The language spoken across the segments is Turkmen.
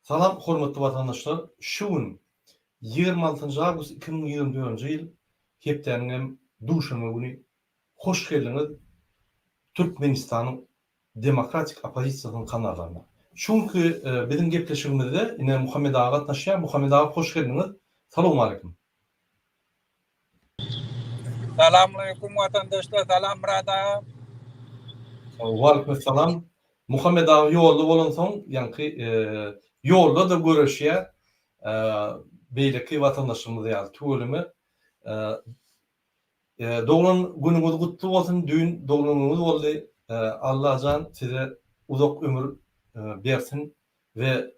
Salam hormatly watandaşlar şu gün 26 awgust 2024 ýyl hepdäniň hem duşenbe güni hoş geldiňiz Türkmenistanyň demokratik oppozisiýasynyň kanallaryna. Şu günki biziň gepleşigimizde ine Muhammet aga gatnaşýar. Muhammet aga hoş geldiňiz. Salowmaleýkim. Salamaleýkum watandaşlar, salam Myrat aga. Waleýkim salam. Muhammet aga ýolda bolansoň, ýaňky ýolda-da göreşýär. Beýleki watandaşlarymyz ýaly tüweleme. Doglan günüňiz gutly bolsun, düýn doglan günüňiz boldy. Allajan size uzak ömür bersin we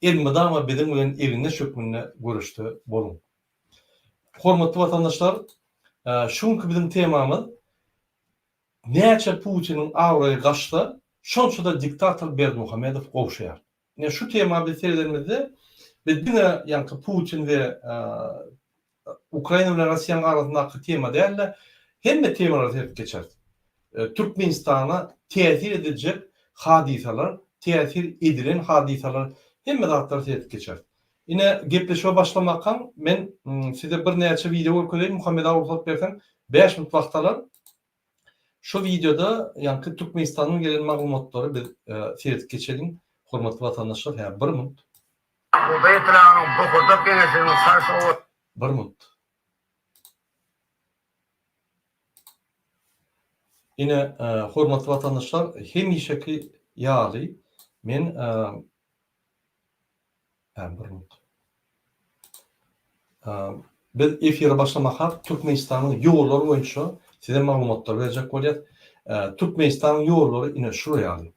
elmydama biziň bilen egindeş hökmünde göreşde boluň. Hormatly watandaşlar, şu günki biziň temamyz Näçe Putiniň abraýy gaçsa, şonça-da diktator Berdimuhamedow gowşaýar. Ine şu tema biz seredenimizde biz diňe ýaňky Putin we Ukraina bilen Russiýanyň arasyndaky tema däl-de, hemme temalara seredip geçeris. Türkmenistana täsir ediljek hadysalar, täsir edilen hadysalar, hemme zatlara seredip geçeris. Ine, gepleşige başlamakaň men size birnäçe wideo görkezeýin, Muhammet aga rugsat berseň, bäş minut wagt alar. Şu wideoda ýaňky Türkmenistandan gelen maglumatlary biz seredip geçeliň, hormatly watandaşlar, hä bir minut. Oba etrabynyň Bokurdak geňeşliginiň Sarys oba. Bir minut. Ine, hormatly watandaşlar, hemişeki ýaly men Hä, bir minut. Biz efire başlamakak Türkmenistanyň ýollary boýunça size maglumatlar berjek bolýas. Türkmenistanyň ýollary ine şular ýaly.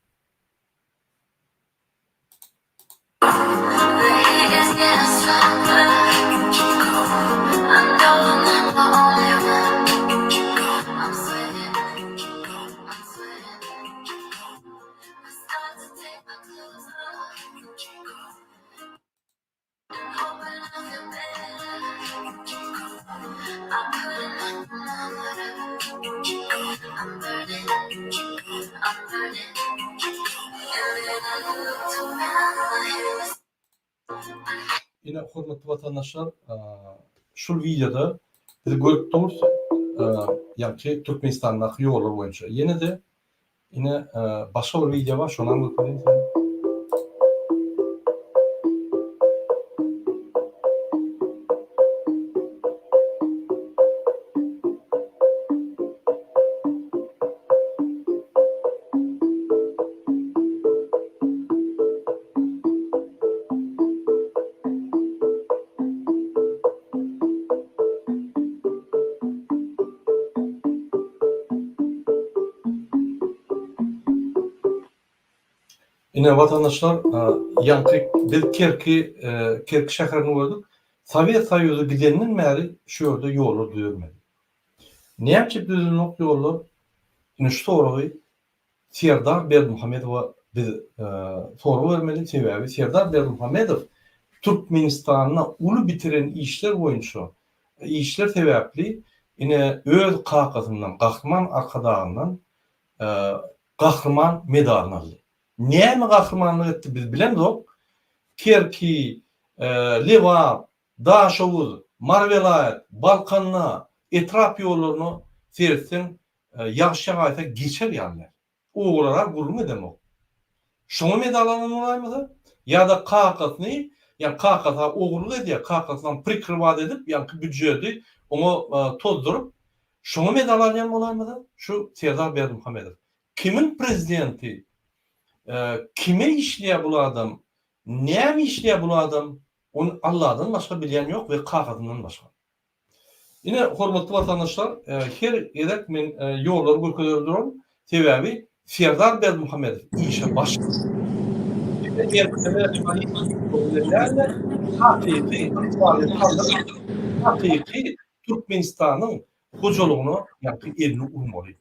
Ine hormatly watandaşlar, şul wideoda biz görüp durus, ýagny Türkmenistandaky ýollar boýunça. Ýene-de Ine başga bir wideo bar, şonam görkezeyim size. Ine watandaşlar, ýaňky biz Kerki, Kerki şäherini gördük. Sowet Soýuzy gidenden bäri şu ýerde ýollar düzelmedi. Näme üçin düzelenok ýollar? Ine şu soragy Serdar Berdimuhamedowa biz sorag bermeli, sebäbi Serdar Berdimuhamedow Türkmenistanda uly bitiren işler boýunça işler sebäpli ine öz kakasyndan Gahryman Arkadagyndan Gahryman medalyny aldy. Näme gahrymanlyk etdi biz bilemzok. Kerki, Lebap, Daşoguz, Mary welaýat, Balkanda etrap ýollaryna seretseň ýagyş ýagaýsa geçer ýaly däl. Obalara gürrüň edemok. Şoňa medal alan bolaýmasa, ýa-da kakasyny, ýa kakasy ogurlyk edýär, kakasynam prikrywać edip, ýaňky býudžeti oňa tozduryp, şoňa medal alýan bolaýmasa, şu Serdar Berdimuhamedow. Kimiň prezidenti? Kime işleýär bul adam? Näme işleýär bul adam? Ony Alladan başga bilýän ýok we kakasyndan başga. Ine, hormatly watandaşlar, her gezek men ýollary görkezer duraryn. Sebäbi Serdar Berdimuhamedow işe başlady. Hakyky ykdysady galdyryp, hakyky Türkmenistanyň hojalygyna ýaňky elini urmaly.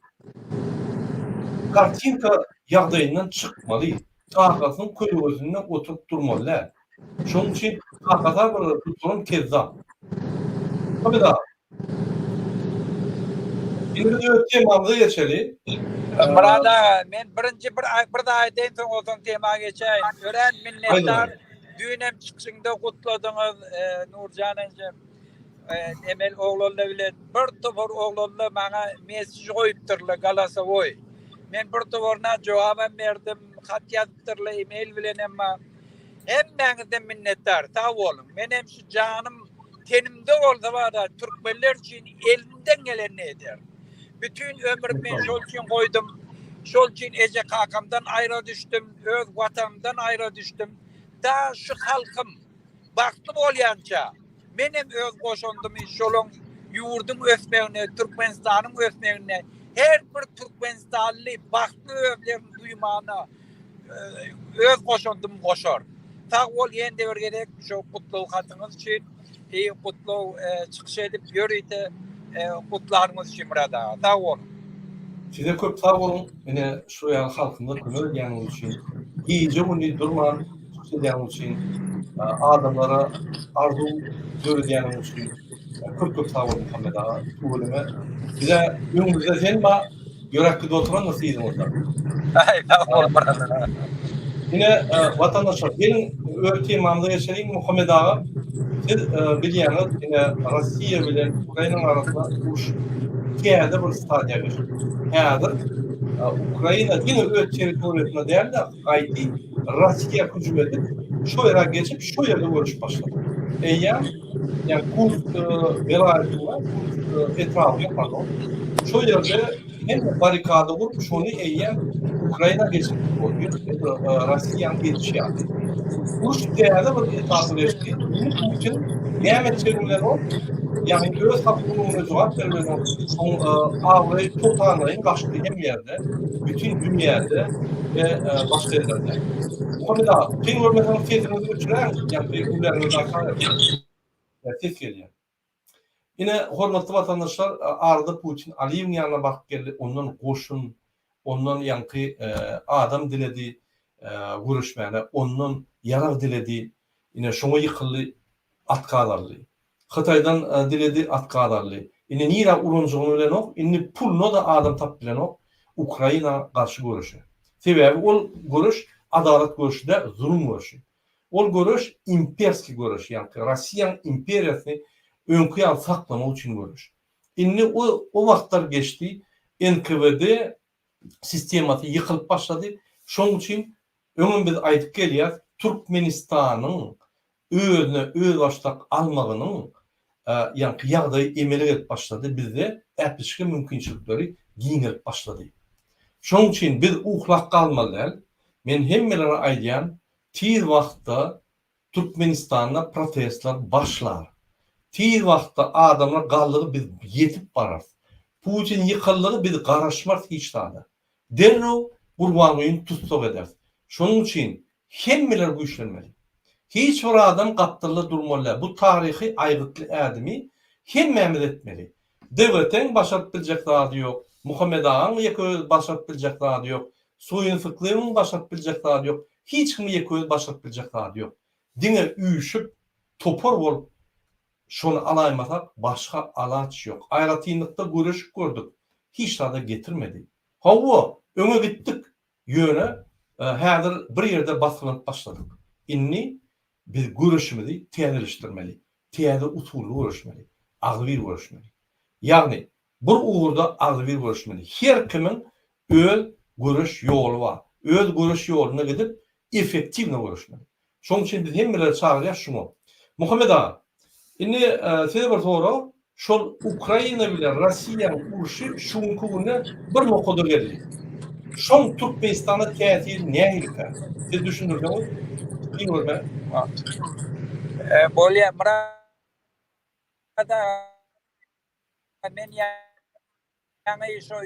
Kartinka ýagdaýyndan çykmaly. Kakasynyň kölegesinde oturyp durmaly däl. Şonuň üçin kakasa bir tutulan kezzap. Muhammet aga. Indi biz öz temamyza geçeli. Myrat aga, men birinji bir bir zat aýdaýyn, soň onsoň tema geçäýin. Örän minnetdar. Düýnem çykyşyňda gutladyňyz Nurjan ejem. Emel oglanlar bilen bir topar oglanlar maňa mesij goýupdyrlar galasowoý. Men bir toparyna jogabam berdim, hat ýazypdyrlar email bilen emma hemmäňizden minnetdar. Sag boluň. Men hem şu janym tenimde bolsa bara türkmenler üçin elimden gelenini ederin. Bütin ömrüm men şol üçin goýdum. Şol üçin eje kakamdan aýra düşdüm, öz watanymdan aýra düşdüm. Da şu halkym bagtly bolýança menem öz goşandymy şolaň ýurduň ösmegine, Türkmenistanyň ösmegine, her bir türkmenistanly bagtly özlerini duýmagyna öz goşandymy goşar. Sag bol ýene-de bir gezek şu gutlag hatyňyz üçin, i gutlag çykyş edip ýörite gutlanyňyz üçin Myrat aga. Sag boluň. Size köp sag boluň ine şu ýaly halkymyza kömek edýäniňiz üçin, gije gündiz durman çykyş edýäniňiz üçin, adamlara arzuw döredýäniňiz üçin köp köp sag boluň Muhammet aga tüweleme bize öňümizde sen bar ýöräp gidip oturandyr yzyňyzda. Aý sag bol Myrat aga. Ine watandaşlar geliň öz temamyza geçeliň Muhammet aga siz bilýäňiz ine Rossiýa bilen Ukrainanyň arasynda uruş täze bir stadiýa geçdi. Häzir Ukraina diňe öz territoriýasynda däl-de gaýdy Rossiýa hüjüm edip şo ýere geçip şo ýerde göreşip başlady. Eýýäm ýa Kursk welaýatynda Kursk etrabynda pardon şo ýerde Hemme barrikada gurup şony eýýäm Ukraina geçip boldy. Rossiýanyň geçişi ýaly. Uruş täze bir etapa geçdi. Indi Putin näme etjegini bilenok. Ýagny öz halkynyň öňünde jogap berip bilenok. Oň abraýy totalnaýyn gaçdy hemme ýerde, bütin dünýäde we başga ýerlerde. Muhammet aga, kyn görmeseňiz sesiňizi öçüräýiň, ýagny öýleriňizi ses gelýär. Ine, hormatly watandaşlar, arada Putin Aliýewiň ýanyna baryp geldi, ondan goşun, ondan ýaňky adam diledi göreşmäne, ondan ýarag diledi, ine, şoňa ýykyldy, at gazaldy. Hytaýdan diledi, at gazaldy. Indi nirä uranjygyny bilenok, indi puluna-da adam tapyp bilenok Ukraina garşy göreşe. Sebäbi ol göreş adalat göreşi däl, zulum göreşi. Ol göreş imperskiý göreş, ýagny Rossiýanyň imperiýasyny öňki ýaly saklamak üçin göreş. Indi o o wagtlar geçdi, NKWD sistemasy ýykylyp başlady. Şonuň üçin öňem biz aýdyp gelýäs, Türkmenistanyň özüne özbaşdak almagynyň ýaňky ýagdaýy emele gelip başlady, bizde äpişge mümkinçilikleri giňelip başlady. Şonuň üçin biz uklap galmaly däl. Men hemmelere aýdýan, tiz wagtda Türkmenistanda protestler başlar. Tiz wagtda adamlar galdygy biz ýetip bararys. Putin ýykyldygy biz garaşmarys hiç zada. Derrew Gurbangulyny tussag ederis. Şonuň üçin hemmeler güýçlenmeli. Hiç bir adam gapdalda durmaly däl. Bu taryhy aýgytly ädimi hemmämiz etmeli. DWT-iň başaryp biljek zady ýok. Muhammet agaň ýeke özi başaryp biljek zady ýok. Suýun Syklyýewiň başaryp biljek zady ýok. Hiç kimiň ýeke özi başaryp biljek zady ýok. Diňe üýşüp, topar bolup şony alaýmasak başga alaç ýok. Aýratynlykda göreşip gördük. Hiç zada getirmedi. Hawa, öňe gitdik. Ýöne häzir bir ýerde basgylanyp başladyk. Indi biz göreşimizi täzeleşdirmeli. Täze usulda göreşmeli. Agzybir göreşmeli. Ýagny bir ugurda agzybir göreşmeli. Her kimiň öz göreş ýoly bar. Öz göreş ýoluna gidip effektiwno göreşmeli. Şonuň üçin biz hemmeleri çagyrýas şuňa. Muhammet aga, indi size bir sorag, şol Ukraina bilen Rossiýanyň urşy şu günki günde bir nokada geldi. Şoň Türkmenistana täsiri nähilikä? Siz düşündirseňiz, kyn görmän. Bolýar, Myrat aga, men ýaňy şo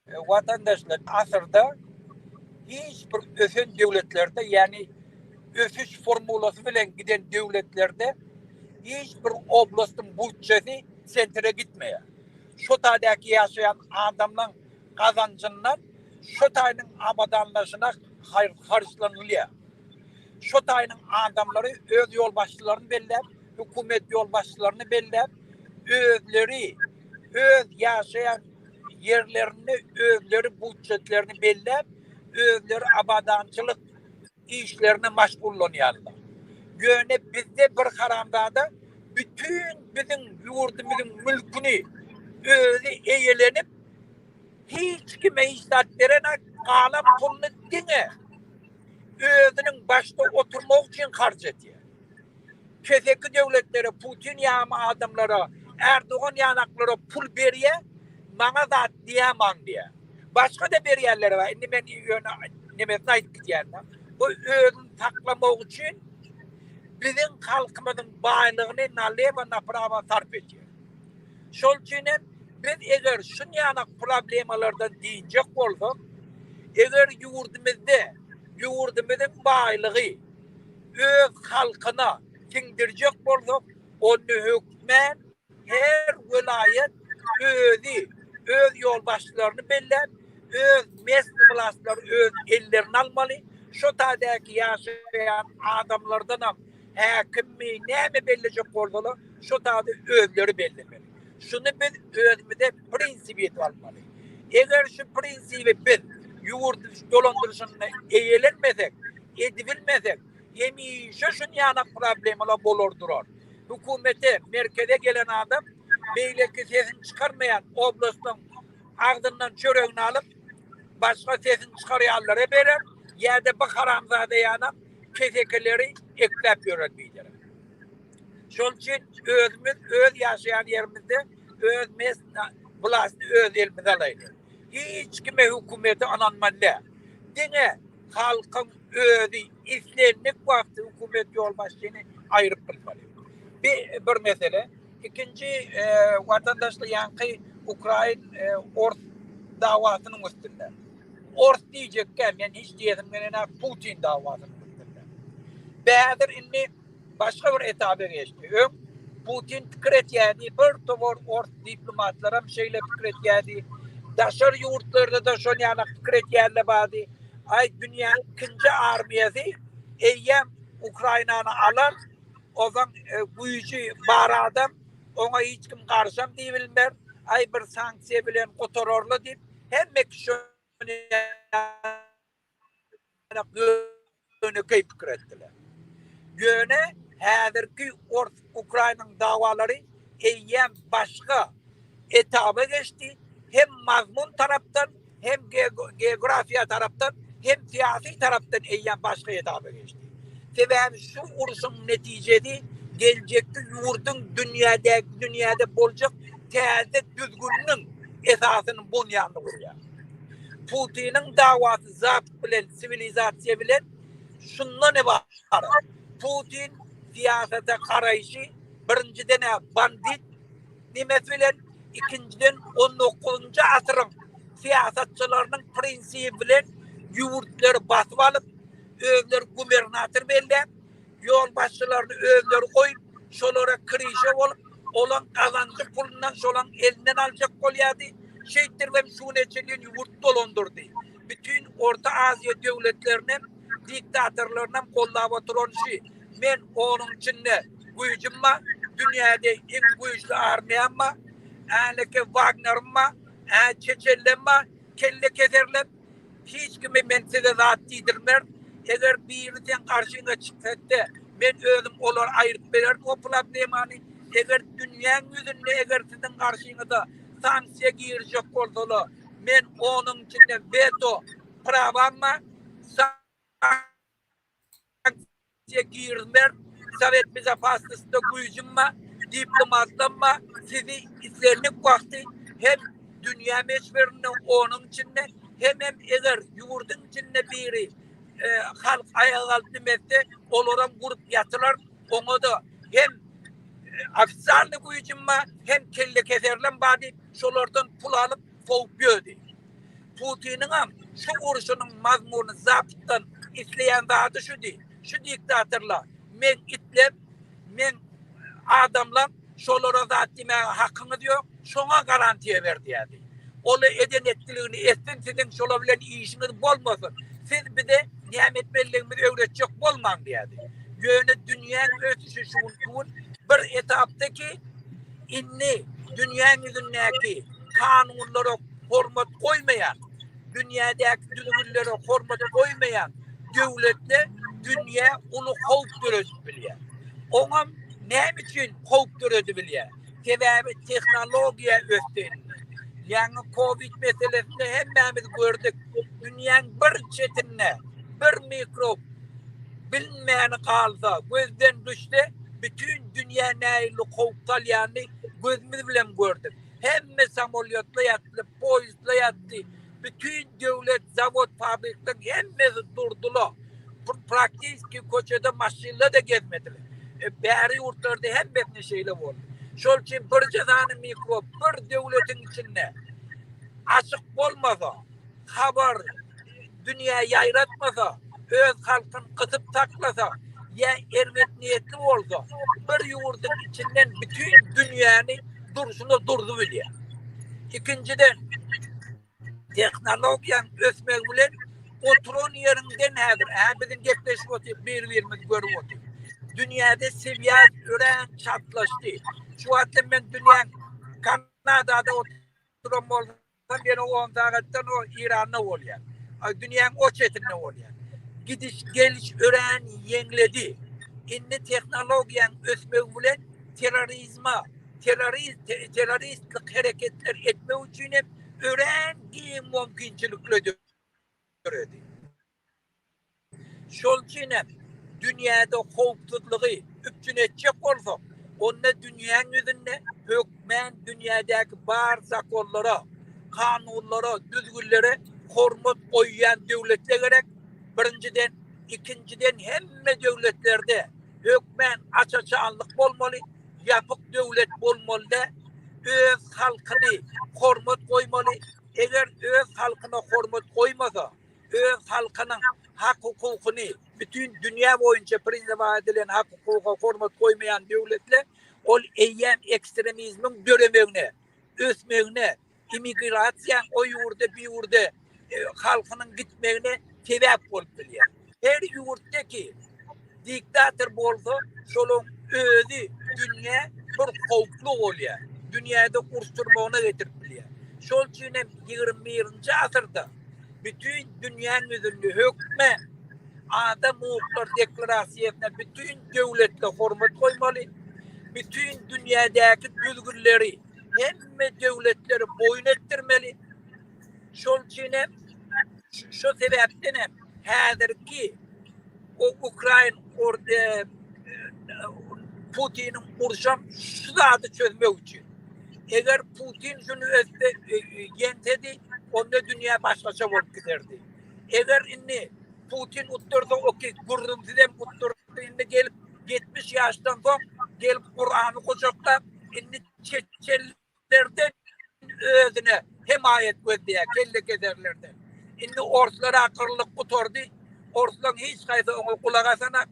Watandaşlar asyrda hiç bir ösen döwletlerde ýagny ösüş formulasy bilen giden döwletlerde hiç bir oblastyň butjesi sentre gitmeýär. Şo taýdaky ýaşaýan adamlaň gazanjyndan şo taýynyň abadanlaşyna harçlanylýar. Şo taýynyň adamlary öz ýolbaşçylaryny belläp, hökümet ýolbaşçylaryny belläp, özleri öz ýaşaýan. ýerlerinde özleri budjetlerini belläp, özleri abadançylyk işlerine maşgullanýarlar. Ýöne bizde bir haramzada bütin biziň ýurdumyzyň mülküni özi eýelenip, hiç kime hiç zat berenak, galan puluny diňe özüniň başda oturmagy üçin harç edýär. Keseki döwletlere, Putin ýaly adamlara, Erdogan ýanaklara pul berýär, maňa zat diýämaň diýýär. Başga-da berýänleri bar. Indi men ýöne nemesini aýdyp gidýän. Bu özüni saklamak üçin biziň halkymyzyň baýlygyny nalewo naprawo sarp edýär. Şol üçin hem biz eger şunýanak problemalardan dynjak bolsak, eger ýurdumyzda ýurdumyzyň baýlygy öz halkyna siňdirjek bolsak, onda hökmän her welaýat özi öz ýolbaşçylaryny belläp, öz mesny wlastlary öz ellerine almaly, şo taýdaky ýaşaýan adamlardanam häkimmi, näme bellejek bolsalar, şo taýda özleri bellemeli. Şuny biz özümize prinsip edip almaly. Eger şu prinsibi biz ýurt dolandyryşynda eýelenmesek, edibilmesek, hemişe şunýanak problemalar bolar durar. Hökümete, merkeze gelen adam beýleki sesini çykarmaýan oblastyň agzyndan çöregini alyp, başga sesini çykarýanlara berer, ýa-da bir haramzada ýanak kesekileri ekläp ýörer diýdiler. Şol üçin özümiz öz ýaşaýan ýerimizde öz mes wlasty öz elimize alaýly. Hiç kime hökümete ynanmaly däl. Diňe halkyň özi islendik wagty hökümet ýolbaşçyny aýryp bilmeli. Bi bir mesele. Ikinji e, watandaşlar ýaňky Ukrain e, ors dawasynyň üstünde. Ors diýjekkä men hiç diýesim gelenok Putin dawasynyň üstünde. Häzir indi başga bir etaba geçdi. Öň Putin pikir etýärdi, bir towar ors diplomatlaram şeýle pikir etýärdi. Daşary ýurtlarda-da şol ýaly pikir etýänler bardy. Aý dünýäniň ikinji armiýasy eýýäm Ukrainany alar, ozan e, güýji bar adam, oňa hiç kim garşam diýibilmer, aý bir sanksiýa bilen gutararly diýip, hemme kişi ýönekeý pikir etdiler. Ýöne häzirki ors-ukrainiň dawalary eýýäm başga etaba geçdi, hem mazmun tarapdan, hem geografiýa tarapdan, hem syýasy tarapdan eýýäm başga etaba geçdi. Sebäbi şu urşuň netijesi geljekki ýurduň dünýädäki dünýäde boljak täze düzgüniniň esasyny bunýadyny gurýar. Putiniň dawasy Zapad bilen, siwilizasiýa bilen şundan ybarat. Putin syýasata garaýşy birinjiden-ä bandit nemesi bilen, ikinjiden on dokuzynjy asyryň syýasatçylarynyň prinsibi bilen ýurtlary basyp alyp, özleri gubernator belläp, ýolbaşçylaryny özleri goýup, şolara krişe bolup, olaň gazanjy pulundan şolaň elinden aljak bolýardy. Şeýtdiribem şu güne çenli ýurt dolandyrdy. Bütin Orta Aziýa döwletlerinem, diktatorlarynam gollap oturan şi. Men onuň içinde güýjüm bar, dünýäde iň güýçli armiýam bar, äneke Wagnerim bar, ä çeçenlem bar, kelle keserlem. Hiç kime men size zat diýdirmerin. Eger biri seň garşyňa çyksatde, men özüm olary aýryp bererin o problemany. Eger dünýäň ýüzünde eger siziň garşyňyza sanksiýa girizjek bolsalar, men onuň içinde weto prawam bar. Sanksiýa girizmerin, Sowet bezopasnostda güýjüm bar, diplomatlam bar, sizi islendik wagty hem dünýä möçberinde onuň içinde hemem eger ýurduň içinde biri halk aýaga galyp nime etse olaram gurup ýatylar, oňa-da hem ofitsialnyý güýjüm bar, hem kelle keserlem bar diýip şolardan pul alyp sowup ýördi. Putiniňem şu urşunyň mazmuny Zapatdan isleýän zady şudy, şu diktatorlar meň itlem, meň adamlam, şolara zat diýmäge hakyňyz ýok, şoňa garantiýa ber diýýärdi. Ola eden etdiligini etsin, siziň şolar bilen işiňiz bolmasyn, siz bize näme etmelidigimizi öwretjek bolmaň diýýärdi. Ýöne dünýäň ösüşi şu günki gün bir etapda ki, indi dünýäň ýüzündäki kanunlara. hormat goýmaýan, dünýädäki düzgünlere hormat goýmaýan döwletde dünýä uly howp döredip bilýär. Oňam näme üçin howp döredibilýär? Sebäbi tehnologiýa ösdi indi. Ýaňy covid meselesinde hemmämiz gördük. Dünýäň bir çetinde bir mikrob bilinmäni galsa, gözden düşse, bütin dünýä nähili howp salýanyny gözümiz bilen gördük. Hemme samolýotla ýatdy, poýezdla ýatdy. Bütin döwlet, zawod, fabrikleriň hemmesi durdyla. Praktiski köçede maşynla-da gezmediler. Bäri ýurtlarda hemmesinde şeýle boldy. Şol üçin birje sany mikrob bir döwletiň içinde açyk bolmasa, habar dünýä ýaýratmasa, öz halkyny gysyp saklasa ýa erbet niýetli bolsa, bir ýurduň içinden bütin dünýäni durşuna durzubilýär. Ikinjiden, tehnologiýanyň ösmegi bilen oturan ýeriňden häzir, hä biziň gepleşip otyr, bir-birimizi görüp otyr. Dünýäde swýaz örän çaltlaşdy. Şu wagtda men dünýäň Kanadada oturan bolsam, ýene on sagatdan o Iranda bolýar. Dünýäň o çetinde bolýar. Gidiş geliş örän ýeňledi. Indi tehnologiýanyň ösmegi bilen terrorizma, terrorist terroristlik hereketler etmek üçin hem örän giň mümkinçilikler döredi. Şol üçin hem dünýäde howpsuzlygy üpjün etjek bolsak, onda dünýäň ýüzünde hökmän dünýädäki bar zakonlara, kanunlara, düzgünlere hormat goýýan döwletler gerek, birinjiden, ikinjiden hemme döwletlerde hökmän aç-açanlyk bolmaly, ýapyk döwlet bolmaly däl, öz halkyny hormat goýmaly, eger öz halkyna hormat goýmasa, öz halkynyň hak-hukukyny, bütin dünýä boýunça prinsipa edilen hak-hukuka hormat goýmaýan döwletler, ol eýýäm ekstremizmiň döremegine, ösmegine, immigrasiýaň o ýurda, bu ýurda halkynyň gitmegine sebäp bolup bilýär. Her ýurtda ki diktator bolsa, şolaň özi dünýä bir howply bolýar. Dünýäde uruş turmagyna getirip bilýär. Şol üçin hem 21-nji asyrda bütin dünýäň ýüzünde hökmän Adam hukuklary deklarasiýasyna bütin döwletler hormat goýmaly. Bütin dünýädäki düzgünleri hemme döwletleri boýun etdirmeli. Şol üçin hem şu sebäpden hem häzirki o Ukrain e, Putiniň urşam şu zady çözmek üçin. Eger Putin şuny ötse, e, e, ýeňsedi, onda dünýä başgaça bolup giderdi. Eger indi Putin utdursa, okey, gürrüňsiz hem utdurdy. Indi gelip 70 ýaşdan soň gelip Kurany gujaklap, indi çeçenlerden özüne hemaýat gözleýär, kelle keserlerden. Indi orslara gyrlyk gutardy. Orslaryň hiç haýsy oňa gulak asanak.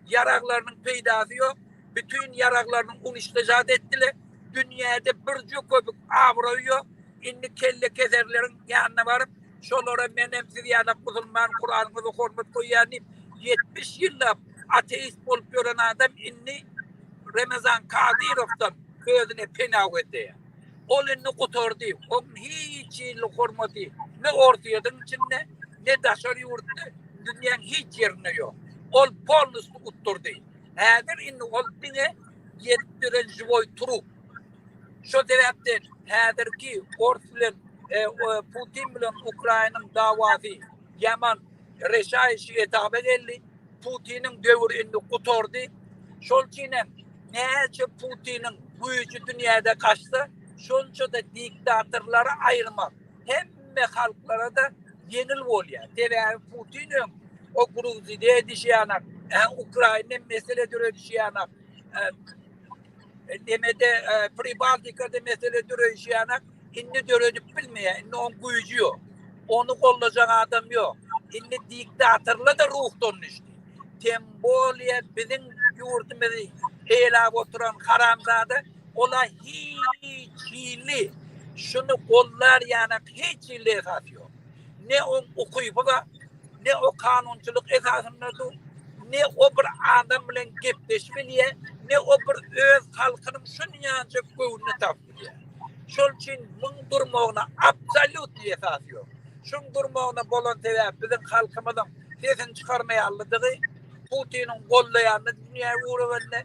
Ýaraglarynyň peýdasy ýok. Bütin ýaraglaryny uniştožat etdiler. Dünýäde birje köpük abraýy ýok. Indi kelle keserleriň ýanyna baryp, şolara menem siz ýalak musulman Kuranyňyza hormat goýýan diýip, 70 ýyllap ateist bolup ýören adam indi Remezan Kadyrowdan özüne pena gözleýär. Ol indi gutardy. Onuň hiç hili hormaty ne Orsýetiň içinde, ne daşary ýurtda, dünýäň hiç ýerinde ýok. Ol polnusty utdurdy. Häzir indi ol diňe gezip ýören žiwoý trup. Şo sebäpden häzirki ors bilen e, Putin bilen Ukraýnyň dawasy ýaman reşaýşy etaba geldi. Putiniň döwri indi gutardy. Şol üçin hem näçe Putiniň güýji dünýäde gaçsa, şonça-da diktatorlary aýyrmak hemme halklara-da ýeňil bolýar. Sebäbi Putin öň o Gruziýada edişi ýanak, Ukrainada mesele döredişi ýanak, nemede Pribaltikada mesele döreýşi ýanak indi döredip bilmeýär. Indi oň güýji ýok. Ony gollajak adam ýok. Indi diktatorlar-da ruhdan düşdi. Tem bolýa biziň ýurdumyzy eýläp oturan haramzada ola hiç hili şuny gollar ýanak hiç hili esas ýok. Ne oň ukyby bar, ne o kanunçylyk esasynda dur, ne o bir adam bilen gepleşip bilýär, ne o bir öz halkynyň şunýanjak göwnüni tapyp bilýär. Şol üçin muň durmagyna absolýutnyý esas ýok. Şuň durmagyna bolan sebäp biziň halkymyzyň sesini çykarmaýanlydygy, Putiniň gollaýanyny dünýä ugrabende,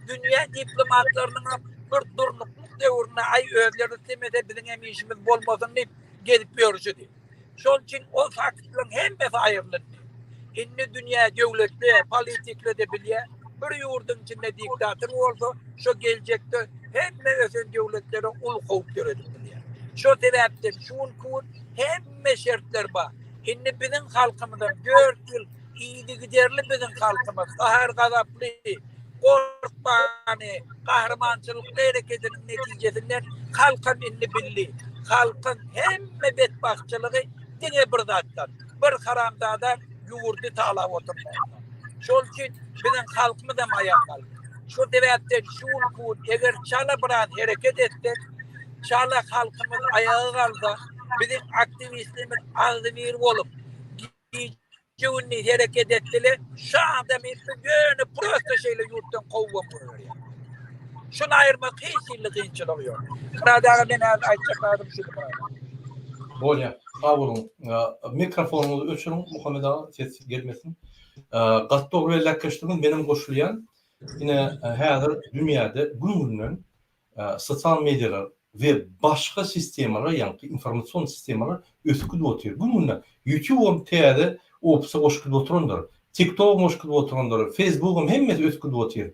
dünýä diplomatlarynyňam bir durnuklyk döwründe aý özleri islemese biziň hem işimiz bolmasyn diýip gezip ýörşüdi. Şol üçin ol faktlaryň hemmesi aýrylyndy. Indi dünýä döwletli, politikli-de bilýär, bir ýurduň içinde diktator bolsa, şo geljekde hemme ösen döwletlere uly howp döredip bilýär. Şo sebäpden şu günki gün hemme şertler bar. Indi biziň halkymyzam dört ýyl yzygiderli biziň halkymyz gahar-gazaply, gorkmany, gahrymançylykly herekediniň netijesinden halkam indi bildi. Halkyň hemme betbagtçylygy diňe bir zatdan, bir haramzada ýurdy talap oturmagyndan. Şol üçin biziň halkymyzam aýaga galdy. Şo sebäpden şu günki gün eger çala biraz hereket etsek, çala halkymyz aýaga galsa, biziň aktiwistlerimiz agzybir bolup, Gije-gündiz hereket etdiler. Şu adamy ýöne prosta şeýle ýurtdan kowubam goýberýär. Şuny aýyrmak hiç hili kynçylygy ýok. Myrat aga men häzir aýtjak zadym şudy Myrat aga. Bolýa. Sag boluň. Mikrofonyňyzy öçüriň Muhammet aga ses gelmesin. Gaty dogry belläp geçdiňiz menem goşulýan. Ine häzir dünýäde gün-günden sosial medialar we başga sistemalar, ýagny informasion sistemalar ösüp gidip otyr. Gün-günden YouTube-am täze opsiýa goşup gidip oturandyr. TikTok-am goşup gidip oturandyr. Facebook-am hemmesi ösüp gidip otyr.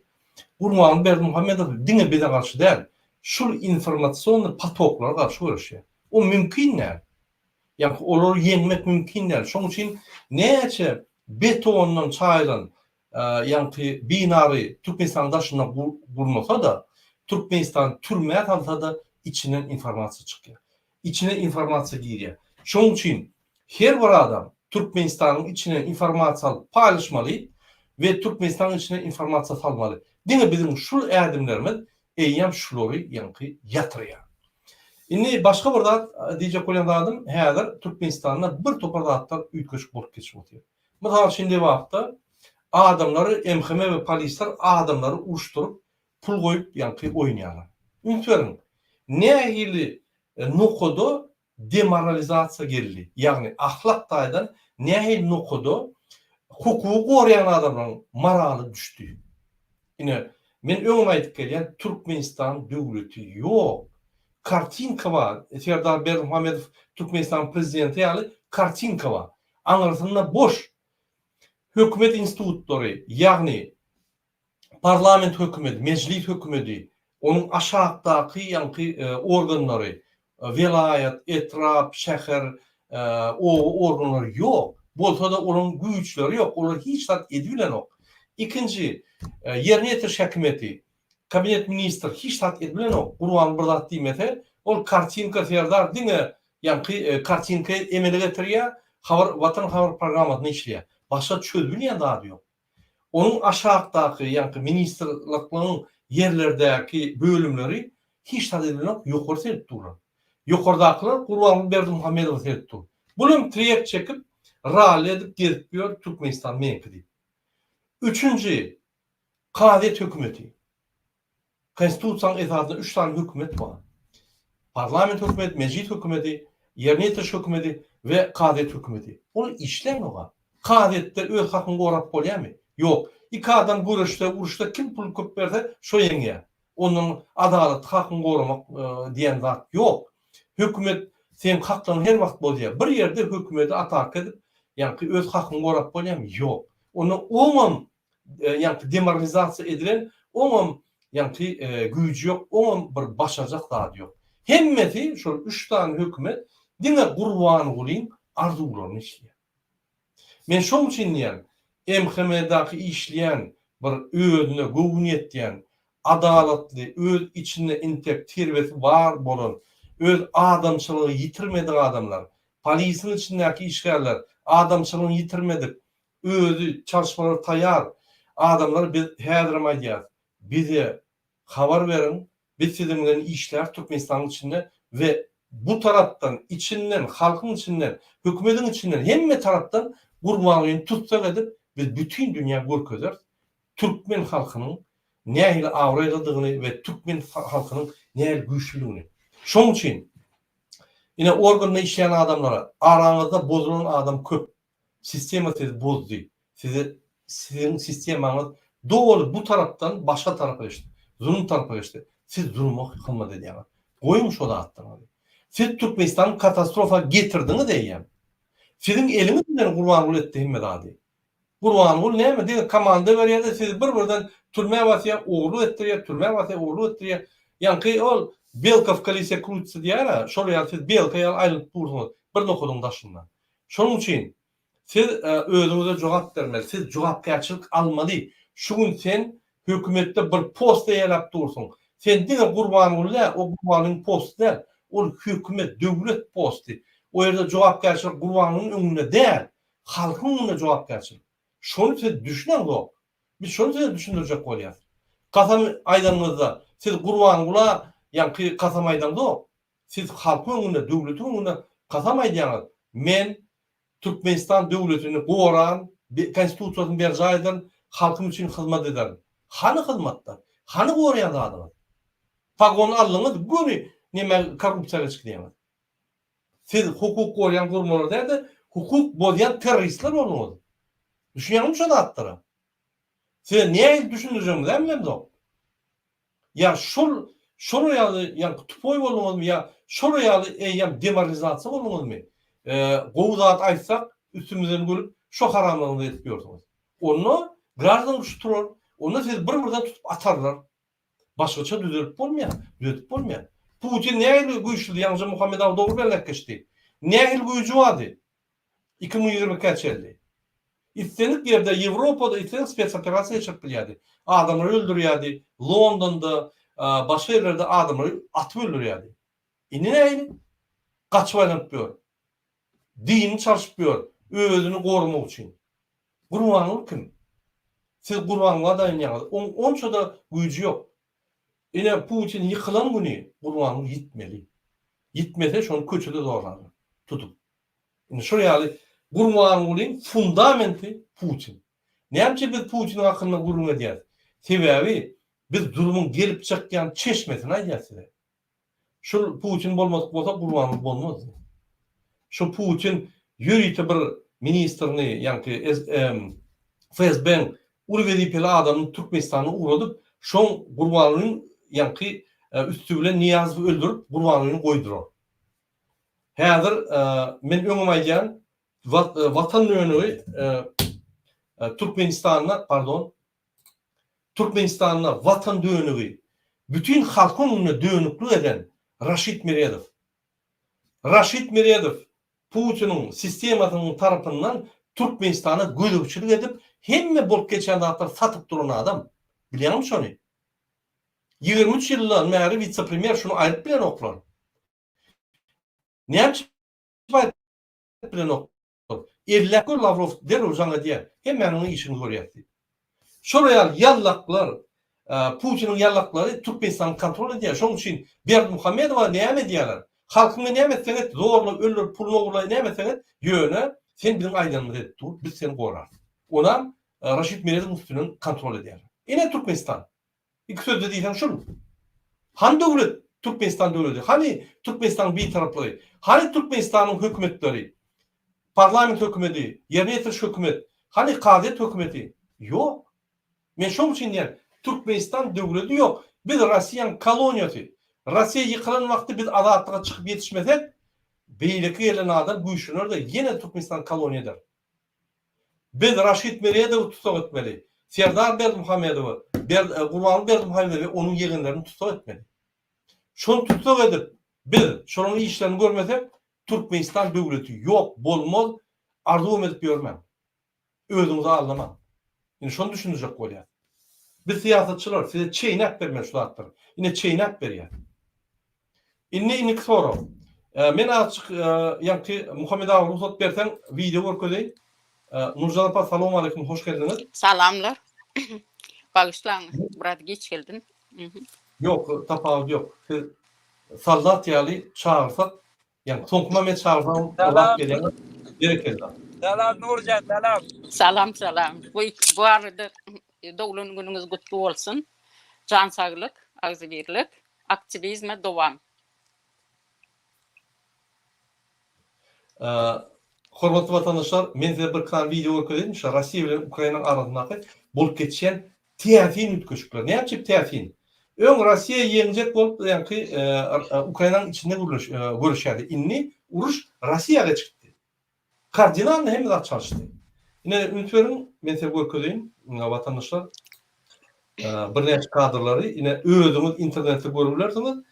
Gurbanguly Berdimuhamedow diňe bize garşy däl, şul informasionnyý potoklara garşy göreşýär. O mümkin däl. Ýagny olary ýeňmek mümkin däl. Şonuň üçin näçe betondan çaýylan ýaňky binary Türkmenistanyň daşynda gurmasa-da, Türkmenistany türmä salsa-da içinden informasiýa çykýar. Içine informasiýa girýär. Şonuň üçin her bir adam Türkmenistanyň içine informasiýa alyp paýlaşmaly we Türkmenistanyň içine informasiýa salmaly. Diňe biziň şul ädimlerimiz eýýäm şulary ýaňky ýatyrýar. Indi başga bir zat diýjek bolýan zadym häzir Türkmenistanda bir topar zatlar üýtgeşik bolup geçip otyr. Mysal üçin Lebapda adamlary MHM we polisler adamlary uruşdyryp pul goýup ýaňky oýnaýarlar. Üns beriň nähili nokada demoralizasiýa geldi ýagny ahlak taýdan nähili nokada hukugy goraýan adamlaryň moraly düşdi. Ine men öňem aýdyp gelýän Türkmenistan döwleti ýok. Kartinka bar Serdar Berdimuhamedow Türkmenistanyň prezidenti ýaly kartinka bar. Aňyrsynda boş hökümet institutlary, ýagny parlament hökümeti, mejlis hökümeti, onuň aşakdaky ýaňky organlary, welaýat, etrap, şäher, oba organlary ýok. Bolsa-da olaryň güýçleri ýok, olar hiç zat edibilenok. Ikinji, ýerine ýetiriş häkimiýeti, Kabinet ministr hiç zat edibilenok Gurbanguly bir zat diýmese ol kartinka serdar diňe ýaňky kartinka emele getirýär habar watan habar programmasyny işleýär başga çözülýän zady ýok onuň aşakdaky ýaňky ministrlikligiň ýerlerdäki bölümleri hiç zat edibilenok ýokary seredip durlar ýokardakylar Gurbanguly Berdimuhamedowa seredip dur bulam trek çekip rally edip gezip ýör Türkmenistan meňki diýip üçünji Kazyýet hökümeti. Konstitusiýanyň esasynda üç sany hökümet bar. Parlament hökümeti, mejlis hökümeti, ýerine ýetiriş hökümeti we kazyýet hökümeti. Ol işlänok-a. Kazyýetde öz hakyňy gorap bolýarmy? Ýok. Iki adam göreşse, uruşsa kim pul köp berse, şo ýeňýär. Ondan adalatly hakyňy goramak diýen zat ýok. Hökümet seň haklaryňy her wagt bozýar. Bir ýerde hökümeti ataka edip, ýaňky öz hakyňy gorap bolýarmy? Ýok. Onda oňam ýaňky demoralizasiýa edilen, oňam ýaňky güýji ýok, oňam bir başarjak zady ýok. Hemmesi şol üç sany hökümet diňe Gurbangulyň arzuwlaryny işleýär. Men şoň üçin diýýän, MHM-daky işleýän bir özüne göwün ýetýän, adalatly, öz içinde intek terbesi bar bolan, öz adamçylygy ýitirmedik adamlar, polisiň içindäki işgärler adamçylygyny ýitirmedik, özi çalyşmalara taýar adamlar biz häzirem aýdýarys bize habar beriň biz siziň bilen işläris Türkmenistanyň içinde we bu tarapdan içinden halkyň içinden hökümediň içinden hemme tarapdan Gurbangulyny tussag edip biz bütin dünýä görkezeris türkmen halkynyň nähili abraýlydygyny we türkmen halkynyň nähili güýçlüdigini. Şoň üçin ine organda işleýän adamlara araňyzda bozulan adam köp. Sistema sizi bozdy. Sizi siziň sistemaňyz doly bu tarapdan başga tarapa geçdi. Zulum tarapa geçdi. Siz zuluma hyzmat edýäňiz. Goýuň şo zatlaryňyzy. Siz Türkmenistany katastrofa getirdiňiz eýýäm. Siziň eliňiz bilen Gurbanguly etdi hemme zady. Gurbanguly näme diňe komanda berýärde sizi bir birden türmä basýar, ogurlyk etdirýär, türmä basýar, ogurlyk etdirýär. Ýaňky ol belka w kolese krutится diýýär-ä, şol ýaly siz belka ýaly aýlanyp dursuňyz bir nokadyň daşynda. Şonuň üçin siz özüňize jogap bermeli, siz jogapkärçilik almaly. Şu gün sen hökümetde bir post eýeläp dursuň. Sen diňe Gurbanguly däl, o Gurbangulyň posty däl, ol hökümet, döwlet posty. O ýerde jogapkärçilik Gurbangulyň öňünde däl, Halkyň öňünde jogapkärçilik. Şony siz düşüneňzok. Biz şony size düşündirjek bolýas. Kasam aýdanyňyzda siz Gurbangula ýaňky kasam aýdaňzok. Siz halkyň öňünde, döwletiň öňünde kasam aýdýaňyz. Men Türkmenistan döwletini goran, konstitusiýasyny berjaý ederin, halkym üçin hyzmat ederin. Hany hyzmatlar? Hany goraýan zadyňyz? Pagon aldyňyz, göni neme korrupsiýa geçip gidýäňiz. Siz hukuk goraýan gurmalar däl-de, hukuk bozýan terroristler bolduňyz. Düşünýäňizmi şo zatlara? Size nähili düşündirjegimizi-ä bilemzok. Ýa şol şolar ýaly ýaňky tupoý bolduňyzmy ýa şolar ýaly eýýäm demoralizasiýa bolduňyzmy? Gowy zat aýtsak üstümizden gülüp şo haramlygyňyzy edip ýörsüňiz. Onda graždan urşy turar, onda sizi bir-birden tutup atarlar. Başgaça düzelip bolmaýar, düzedip bolmaýar. Putin nähili güýçlüdi, ýaňyja Muhammet aga dogry belläp geçdi. Nähili güýji bardy? 2022-ä çenli. Islendik ýerde Ýewropada islendik spetsoperasiýa geçirip bilýärdi. Adamlary öldürýärdi, Londonda, başga ýerlerde adamlary atyp öldürýärdi. Indi nähili? Gaçyp aýlanyp ýör. Dinini çalşyp ýör, özüni goramak üçin. Gurbanguly kim? Siz Gurbangula daýanýaňyz. Oň onça-da güýji ýok. Ine Putin ýykylan güni Gurbanguly ýitmeli. Ýitmese şony köçede zorlarlar tutup. Indi şol ýaly Gurbangulyň fundamenti Putin. Näme üçin biz Putiniň hakynda gürrüň edýäris? Sebäbi biz zulumyň gelip çykýan çeşmesini aýdýas size. Şul Putin bolmadyk bolsa Gurbanguly bolmazdy. Şu Putin ýörite bir ministrini ýaňky FSB-iň uly wezipeli adamyny Türkmenistana ugradyp, şoň Gurbangulyň ýaňky üsti bilen Nyýazowy öldürip Gurbangulyny goýdurar. Häzir men öňem aýdýan Watan dönügi Türkmenistanda pardon Türkmenistanda Watan dönügi, bütin halkyň öňünde dönüklik eden Raşid Meredow. Raşid Meredow Putiniň sistemasynyň tarapyndan Türkmenistana gözegçilik edip, hemme bolup geçýän zatlary satyp duran adam. Bilýäňmi şony? 23 ýyldan bäri witse-premýer şuny aýryp bilenoklar. Näme üçin aýryp bilenoklar? Elläp gör Lawrow derrew jaň edýär. Hemmäniň işini görýäs diýip. Şol ýaly ýallaklar, Putiniň ýallaklary Türkmenistany kontrol edýär. Şonuň üçin Berdimuhamedowa näme edýärler? Halkyňa näme etseň et, zorla, öldür, puluny ogurla, näme etseň et, ýöne sen biziň aýdanymyzy edip dur, biz seni gorarys. Onam Raşid Meredowyň üstünden kontrol edýärler. Ine Türkmenistan. Iki sözde diýseň şul. Hany döwlet, Türkmenistan döwleti? Hany Türkmenistanyň bitaraplygy? Hany Türkmenistanyň hökümetleri? Parlament hökümeti, ýerine ýetiriş hökümet, hany kazyýet hökümeti? Ýok. Men şoň üçin diýýän, Türkmenistan döwleti ýok. Biz Rossiýanyň koloniýasy. Rossiýa ýykylan wagty biz azatlyga çykyp ýetişmesek, beýleki gelen adam güýçlener-de ýene Türkmenistany koloniýa eder. Biz Raşid Meredowy tussag etmeli. Serdar Berdimuhamedowy, Gurbanguly Berdimuhamedowy we onuň ýegenlerini tussag etmeli. Şony tussag edip, biz şolaryň işlerini görmesek, Türkmenistan döwleti ýok, bolmaz, arzuwam edip ýörmäň. Özüňizi aldamaň. Indi şony düşündirjek bolýas. Biz syýasatçylar size çeýnäp bermeli şu zatlary. Ine çeýnäp berýäs. Indi indiki sorag. Men azjyk ýaňky Muhammet aga rugsat berseň wideo görkezeýin. Nurjan apa salowmaleýkim hoş geldiňiz. Salamlar. Bagyşlaň biraz giç geldim. Ýok tapawudy ýok. Siz soldat ýaly çagyrsak ýaňky soňky moment çagyrsaň ylgap gelýäňiz. Berekella. Salam Nurjan salam. Salam salam. Bu bu arada doglan günüňiz gutly bolsun. Jan saglyk, agzybirlik. Aktiwizme dowam. Hormatly watandaşlar, men size bir kan wideo görkezeýin, şu Russiýa bilen Ukrainanyň arasyndaky bolup geçýän täsin üýtgeşikler. Näme üçin täsin? Öň Russiýa ýeňjek bolup, ýaňky Ukrainanyň içinde gürleş göreşýärdi. Indi uruş Russiýa geçipdi. Kardinalny hemme zat çalyşdy. Ine üns beriň, men size görkezeýin, watandaşlar. Birnäçe kadrlary ine özüňiz internetde görüp bilersiňiz.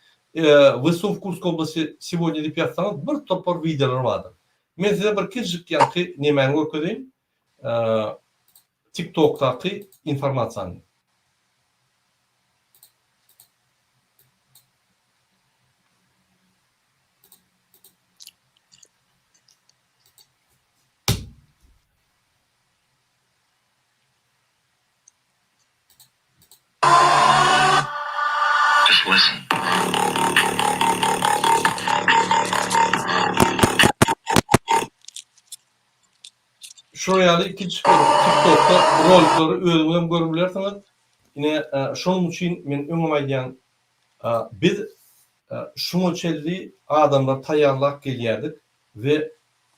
WSU w Kursk oblasti сегодня diýip ýazsaňyz bir topar wideolar bardyr. Men size bir kiçijik ýaňky nemäni görkezeýin. TikTokdaky informasiýany. Just listen. Şular ýaly kiçijik TikTokda rolikleri özüňizem görüp bilersiňiz. Ine, şonuň üçin men öňem aýdýan, biz şuňa çenli adamlary taýýarlap gelýärdik we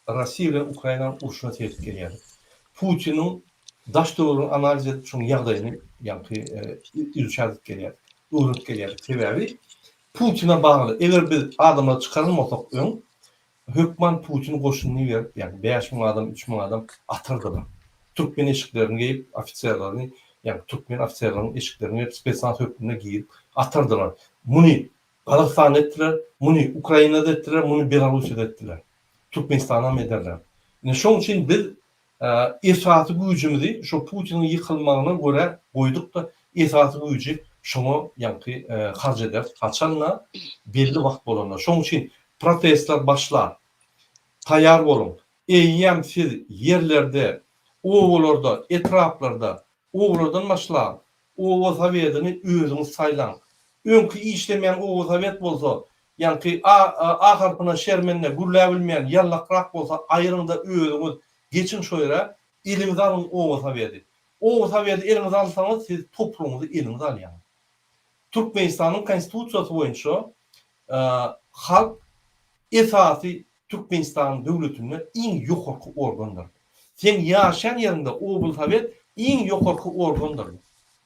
Russiýa bilen Ukrainanyň urşuna seredip gelýärdik. Putiniň daş-töweregini analiz edip, şonuň ýagdaýyny ýaňky izuçat edip gelýärdik, öwrenip gelýärdik. Sebäbi Putine bagly, eger biz adamlary çykarylmasak öň, hökman Putin goşunyny iberip, ýagny 5000 adam, 3000 adam atardylar. Türkmen eşiklerini geýip, ofiserlerini, ýagny türkmen ofiserleriniň eşiklerini geýip, spesnaz hökmünde girip atardylar. Muny Gazagystanda etdiler, muny Ukrainada etdiler, muny Belarussiýada etdiler. Türkmenistanam ederler. Ine şoň üçin biz esasy güýjümizi şo Putiniň ýykylmagyna görä goýduk-da, esasy güýji şoňa ýaňky harç ederis, haçan-da belli wagt bolanda. Şoň üçin protestler başlar. Taýýar boluň. Eýýäm siz ýerlerde, obalarda, etraplarda, obalardan başlap, oba sowetini özüňiz saýlaň. Öňki işlemeýän oba sowet bolsa, ýaňky A, A harpyna şermende, gürläbilmeýän, ýallakrak bolsa aýryň-da özüňiz geçiň şo ýere, eliňize alyň oba soweti. Oba soweti eliňize alsaňyz, siz topragyňyzy eliňize alýaňyz. Türkmenistanyň Konstitusiýasy boýunça halk esasy Türkmenistanyň döwletinde iň ýokarky organdyr. Seň ýaşaýan ýeriňde oblsowet iň ýokarky organdyr.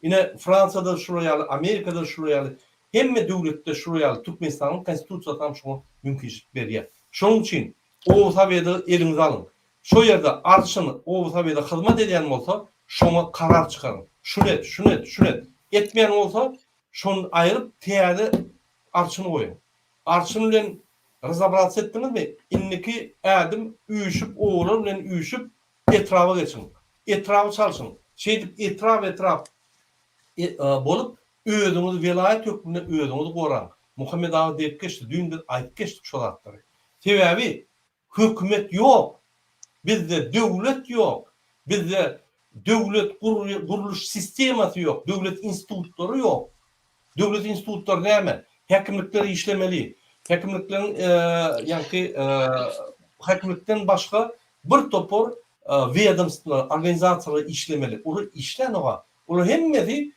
Ine Fransiýada şular ýaly, Amerikada şular ýaly, hemme döwletde şular ýaly Türkmenistanyň Konstitusiýasy hem şoňa mümkinçilik berýär. Şonuň üçin oblsoweti eliňize alyň. Şo ýerde arçyn oblsowete hyzmat edýän bolsa, şoňa karar çykaryň. Şuny et, şuny et, şuny et. Etmeýän bolsa, şony aýryp täze arçyn goýuň. Arçyn bilen razabrats etdiňizmi? Indiki ädim üýşüp obalar bilen üýşüp etraba geçiň. Etraby çalşyň. Şeýdip etrap-etrap bolup özüňizi welaýat hökmünde özüňizi goraň. Muhammet aga diýip geçdi. Düýn biz aýdyp geçdik şo zatlary. Sebäbi Hökümet ýok. Bizde döwlet ýok. Bizde döwlet gurluş sistemasy ýok. Döwlet institutlary ýok. Döwlet institutlary näme? Häkimlikler işlemeli. Häkimlikleriň ýaňky häkimlikden başga bir topar wedomstwolar, organizasiýalar işlemeli. Olar işlänok-a. Olar hemmesi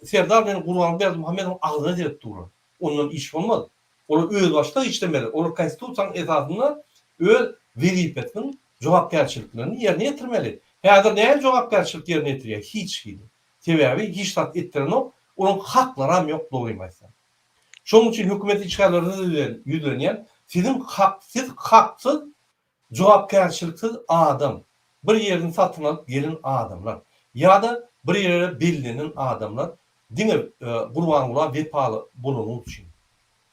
Serdar bilen Gurbanguly Berdimuhamedowyň agzyna seredip durlar. Ondan iş bolmaz. Olar özbaşdak işlemeli. Olar Konstitusiýanyň esasynda öz wezipesiniň jogapkärçiliklerini ýerine ýetirmeli. Häzir nähili jogapkärçilik ýerine ýetirýär? Hiç hili. Sebäbi hiç zat etdirenok, olaryň haklaram ýok dogrymy aýtsam. Şonuň üçin hökümet işgärlerine ýüzlenýän, siziň hak siz haksyz Jogapkärçiliksiz adam, bir ýerini satyn alyp gelen adamlar ýa-da bir ýere bellenen adamlar diňe Gurbangula wepaly bolany üçin.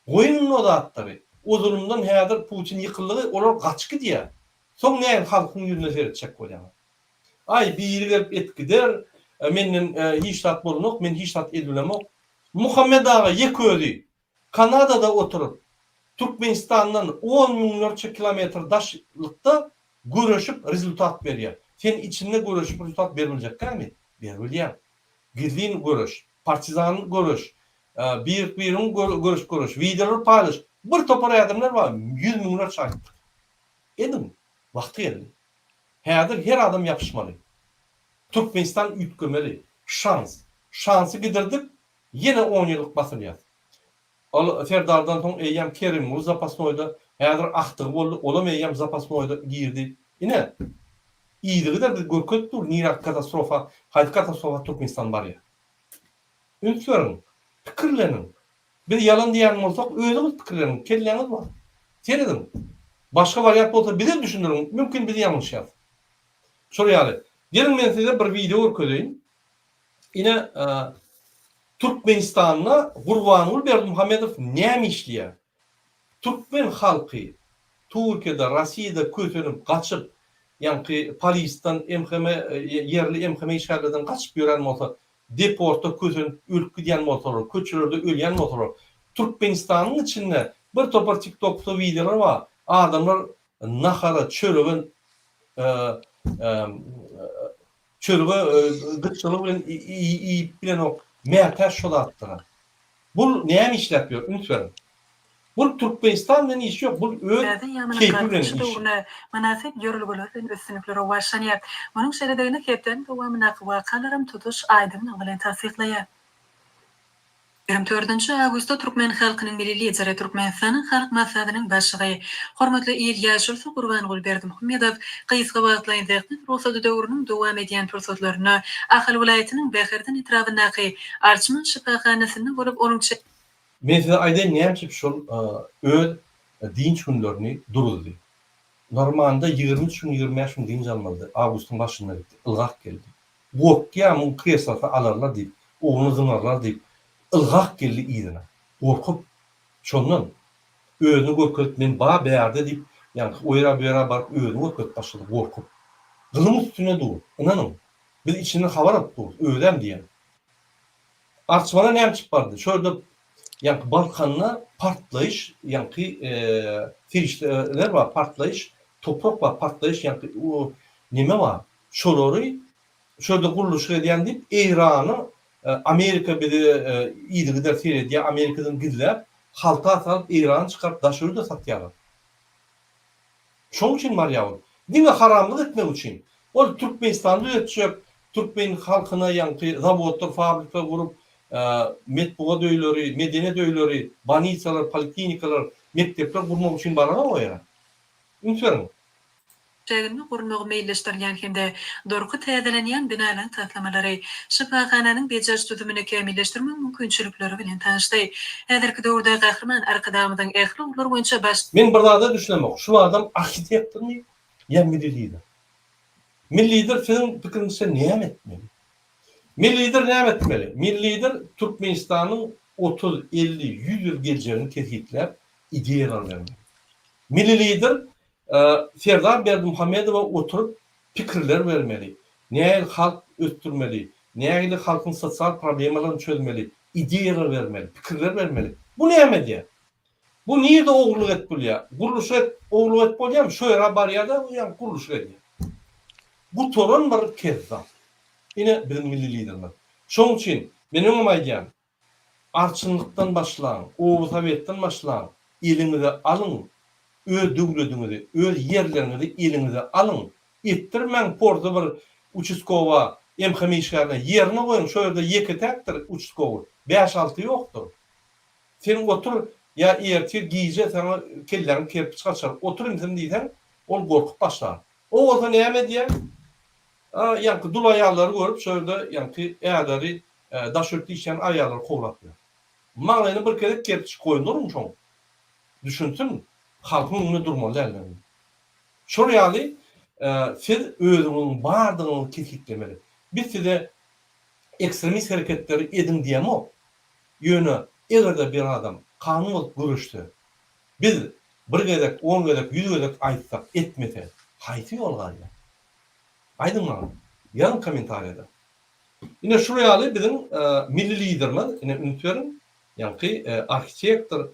Goýuň indi o zatlary. O zulumdan häzir Putin ýykyldygy olar gaçyp gidýär. Soň näme halkyň ýüzüne seretjek bolýaňyz. Aý biri gelip et gider, menden hiç zat bolanok, men hiç zat edibilemok. Muhammet aga ýeke özi Kanadada oturyp, Türkmenistandan on müňlerçe kilometr daşlykda göreşip rezultat berýär. Sen içinde göreşip rezultat berbiljekkämi? Berbilýäň. Gizlin göreş, partizan göreş, bir-biriň göreşip göreş, wideolar paýlaş. Bir topar ädimler bar, ýüz müňlerçe aýtdyk. Ediň, wagty geldi. Häzir her adam ýapyşmaly. Türkmenistan üýtgemeli. Şans. Şansy gidirdik, Ýene on ýyllyk basylýas. Ol Serdardan soň eýýäm Kerimguly zapasnoýda. Häzir agtygy boldy, olam eýýäm zapasnoýda girdi. Ine, yzygider biz görkezip dur nirä katastrofa, haýsy katastrofa Türkmenistan barýar. Üns beriň, pikirleniň. Biz ýalan diýýän bolsak, özüňiz pikirleniň, kelläňiz bar. Serediň. Başga wariant bolsa bize düşündiriň, mümkin biz ýalňyşýas. Şol ýaly. Geliň men size bir wideo görkezeýin. Ine, Türkmenistanda Gurbanguly Berdimuhamedow näme işleýär? Türkmen halky Türkiýede, Rossiýada kösenip, gaçyp, ýaňky polisden, MHM, ýerli MHM işgärlerden gaçyp ýören bolsa, deportda kösenip ölüp gidýän bolsalar, köçelerde ölýän bolsalar, Türkmenistanyň içinde bir topar TikTokda wideolar bar, adamlar nahara, çörege çörege gytçylyk bilen iýip bilenok, mätäç şo zatlara. Bul näme işläp ýör, üns beriň. Bul Türkmenistan bilen işi ýok, bul öz Täze ýamynyň keýpi bilen Galkynyş işi. döwrüne mynasyp ýörelgeler bilen üstünlikli rowaçlanýar. Munuň şeýledigini hepdäniň dowamyndaky wakalaram tutuş aýdyňlygy bilen tassyklaýar. 24 nji awgustda türkmen halkynyň Milli Lideri, Türkmenistanyň Halk Maslahatynyň Başlygy, hormatly il ýaşulusy Gurbanguly Berdimuhamedow gysga wagtlaýyn zähmet rugsady döwrüniň dowam edýän pursatlarynda Ahal welaýatynyň Bäherden etrabyndaky Arçman şypahanasynda bolup, onuň Men size aýdaýyn näme üçin şol öz dynç günlerini duruzdy. Normanda 23 gün 25 gün dynç almalydy. Awgustyň başynda gitdi. Ylgap geldi. Gorkýa muň kreslosyny alarlar diýip, ogluny zyňarlar diýip, ylgap geldi yzyna. Gorkup. Şondan özüni görkezip men ba bärde diýip, ýaňky o ýere bu ýere baryp özüni görkezip başlady gorkup. Gylyň üstünde dur. Ynanyň. Biz içinden habar alyp durus. Özem diýen. Arçmana näme çykyp bardy? Şo ýerde ýaňky Balkanda partlaýyş ýaňky serişdeler bar, partlaýyş toprak bar, partlaýyş ýaňky neme bar. Şolary şo ýerde gurluşyk edýän diýip Eýrana Amerika bizi yzygider seredýär, Amerikadan gizläp, halta salyp Eýrana çykaryp daşary ýurda satýarlar. Şoň üçin barýar ol. Diňe haramlyk etmek üçin. Ol Türkmenistany düzetjek, türkmen halkyna ýaňky zawodlar, fabrikler gurup, metbugat öýleri, medeniýet öýleri, bolnisalar, poliklinikalar, mekdepler gurmak üçin baranok o ýere. Üns beriň. Çäginde gurulmagy meýilleşdirilýän hem-de durky täzelenýän binalaryň taslamalary, şypahananyň bejeriş düzümini kämilleşdirmegiň mümkinçilikleri bilen tanyşdy. Häzirki döwürde Gahryman Arkadagymyzyň ähli ugurlar boýunça baş. Men bir zada düşünemok, şu adam arhitektormy ýa milli lider? Milli lider siziň pikiriňizçe näme etmeli? Milli lider näme etmeli? Milli lider Türkmenistanyň 30, 50, 100 ýyl geljegini kesgitläp ideýalar bermeli. Milli lider Serdar Berdimuhamedowa oturyp pikirler bermeli. Nähili halk ösdürmeli, nähili halkyň sosial problemalaryny çözmeli, ideýalar bermeli, pikirler bermeli. Bu näme edýär? Bu nirde ogurlyk edip bolýar? Gurluşyk et, ogurlyk edip bolýarmy? Şo ýere barýar-da, ýa gurluşyk edýär. Gutaran bir kezzap. Ine biziň milli liderimiz. Şonuň üçin men öňem aýdýan, Arçynlykdan başlaň, oba sowetden başlaň, eliňize alyň öz döwlediňizi, öz ýerleriňizi eliňize alyň, etdirmäň porty bir uçastkowa, MHM işgärine, ýerine goýuň, şo ýerde ýeke-täkdir uçastkowy, bäş-alty ýokdur. Sen otur, ýa ertir gije saňa kelläňe kerpiç gaçar, otur insim diýseň, ol gorkup başlar. O bolsa näme edýär? A, ýaňky dul aýallary görüp, şo ýerde ýaňky ärleri daş ýurtda işleýän aýallary kowlap ýör. Maňlaýyna bir gezek kerpiç goýularyň şoň. Düşünsin, halkyň öňünde durmaly däldigini. Şol ýaly siz özüňiziň bardygyňyzy kesgitlemeli. Biz size ekstremist hereketleri ediň diýemok. Ýöne eger-de bir adam kanun bozup göreşse, biz bir gezek, on gezek, ýüz gezek aýtsak, etmese, haýsy ýol galýar? Aýdyň maňa. Ýazyň kommentariýada. Ine şul ýaly biziň milli liderimiz, ine üns beriň, ýaňky arhitektor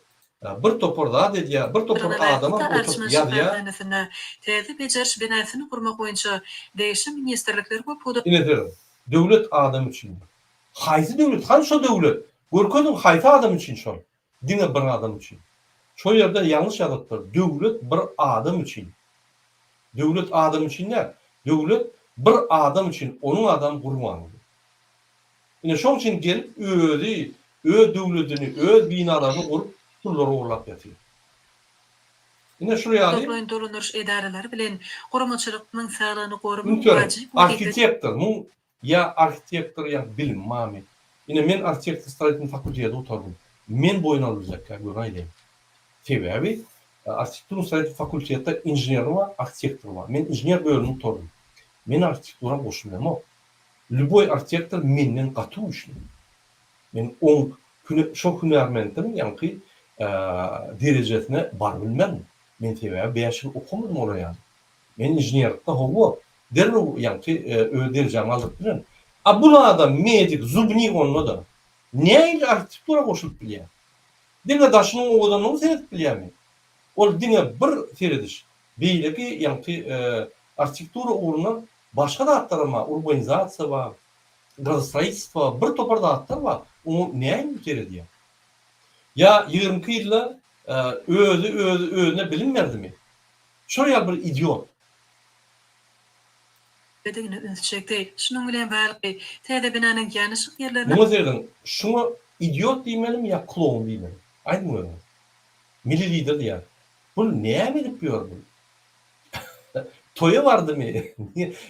bir topar zat edýär, bir topar adamam Laýyklykda oturyp Arçman ýazýar. şypahanasynda täze bejeriş binasyny gurmak boýunça degişli ministrlikler we pudak. Ine serediň, döwlet adam üçindir. Haýsy döwlet? Hany şo döwlet? Görkeziň haýsy adam üçin şol? Diňe bir adam üçin. Şo ýerde ýalňyş ýazypdyr. Döwlet bir adam üçin. Döwlet adam üçin däl. Döwlet bir adam üçin, onuň adam Gurbanguly. Ine şoň üçin gelip özi öz döwledini, öz binalaryny gurup pullary ogurlap ýatyr. Ine şul ýaly. Toplaýyn dolandyryş edaralary bilen guramaçylyk-nyň saglygyny goramagyň Üns beriň, wajyp wezipesi. arhitektor, muň ýa arhitektor ýa bilim barmy? Ine men arhitektor stroitelnyý fakulteti gutardym. Men boýun alyljak ýa göni aýdaýyn. Sebäbi arhitekturnyý stroitelnyý fakultetde inženeri bar, arhitektory bar. Men inžener bölümini gutardym. Men arhitektura goşulyamok. Lýuboý arhitektor menden gaty güýçli. Men oň şo hünärmentiň ýaňky derejesine barybilmerin. Men sebäbi bäş ýyl okamadym olar ýaly. Men inženerlikde hawa, derrew ýaňky öz derejämi aldyryp bilerin. A bul adam medik, zubnik onda-da. Nähili arhitektura goşulyp bilýär? Diňe daşynyň owadanlygyny seredip bilýärmi? Ol diňe bir serediş. Beýleki ýaňky arhitektura ugrundan başga zatlaram bar, urbanizasiýa bar, gradostroitelstwo, bir topar zatlar bar, oňa näme seredýär? Ýa 22 ýylda özi özi özüne bilim berdimi? Şol ýaly bir idiot. Digine üns çekdi. Şunuň bilen bagly, täze binanyň ýanaşyk ýerlerine. Muňa serediň, şuňa idiot diýmelimi ýa kloun diýmelimi? Aýdyň özüňiz. Milli lider diýýär. Bul näme edip ýör bul? Toýa bardymy?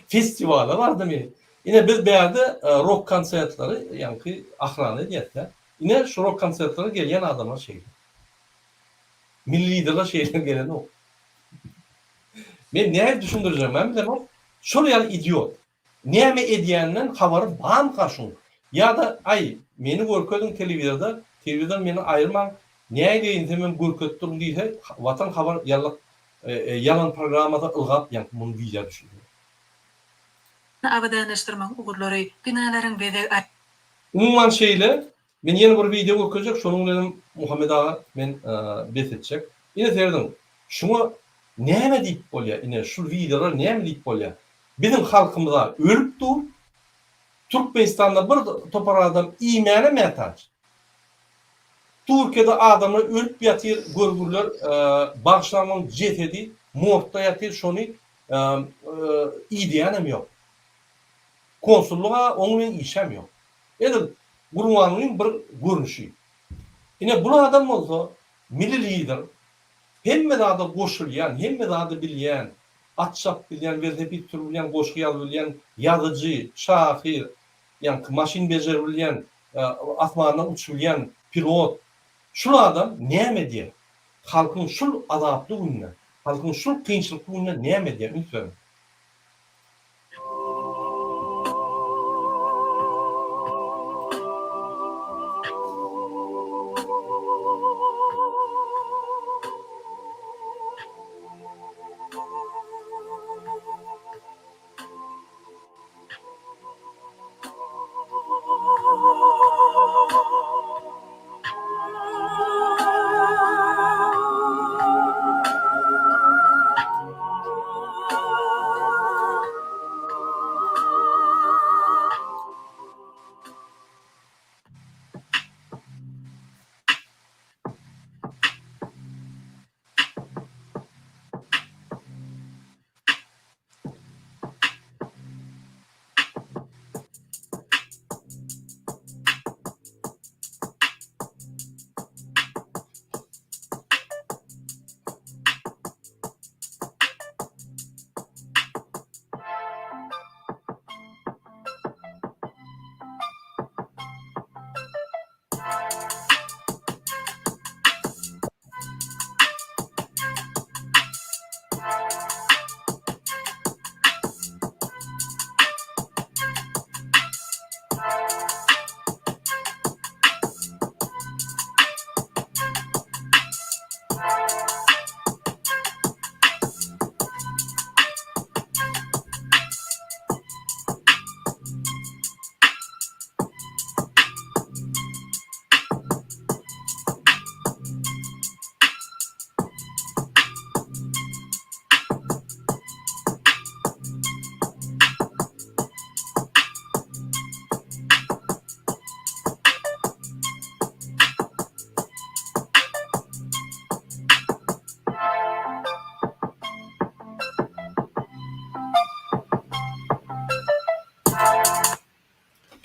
Festiwala bardymy? Ine biz bärde rok konsertleri ýaňky ahrana edýäs-dä. Ine şu rok konsertlere gelýän adamlar şeýle. Milli liderler şeýle gelenok. Men nädip düşündirjegimem bilemok. Şol ýaly idiot. Näme edýäninden habary barmyka şuň? Ýa-da aý, meni görkeziň telewizorda, telewizordan meni aýyrmaň, nägeýinsemem görkezip duruň diýse, Watan habar ýalak ýalan programmasy ylgap ýaňky muny wideo düşürdi. Abadanlaşdyrmagyň ugurlary, binalaryň bezeg. Umuman şeýle, men ýene bir wideo görkezjek, şonuň bilenem Muhammet aga men bes etjek. Ine serediň, şuňa näme diýip bolýar, ine şul wideolara näme diýip bolýar? Biziň halkymyza ölüp dur. Türkmenistanda bir topar adam iýmäne mätaç. Türkiýede adamlar ölüp ýatyr görgürler bagyşlaň jesedi morgda ýatyr şony iýdýänem ýok. Konsullyga oň bilen işem ýok. Edil Gurbangulyň bir görnüşi. Ine bul adam bolsa milli lider hemme zada goşulýan hemme zady bilýän At çapyp bilýän, welosiped sürüp bilýän, goşgy ýazyp bilýän ýazyjy, şahyr, ýaňky maşyn bejerip bilýän, asmanda uçup bilýän pilot. Şul adam näme edýär? Halkyň şul azaply gününde, halkyň şul kynçylykly gününde näme edýär? Üns beriň.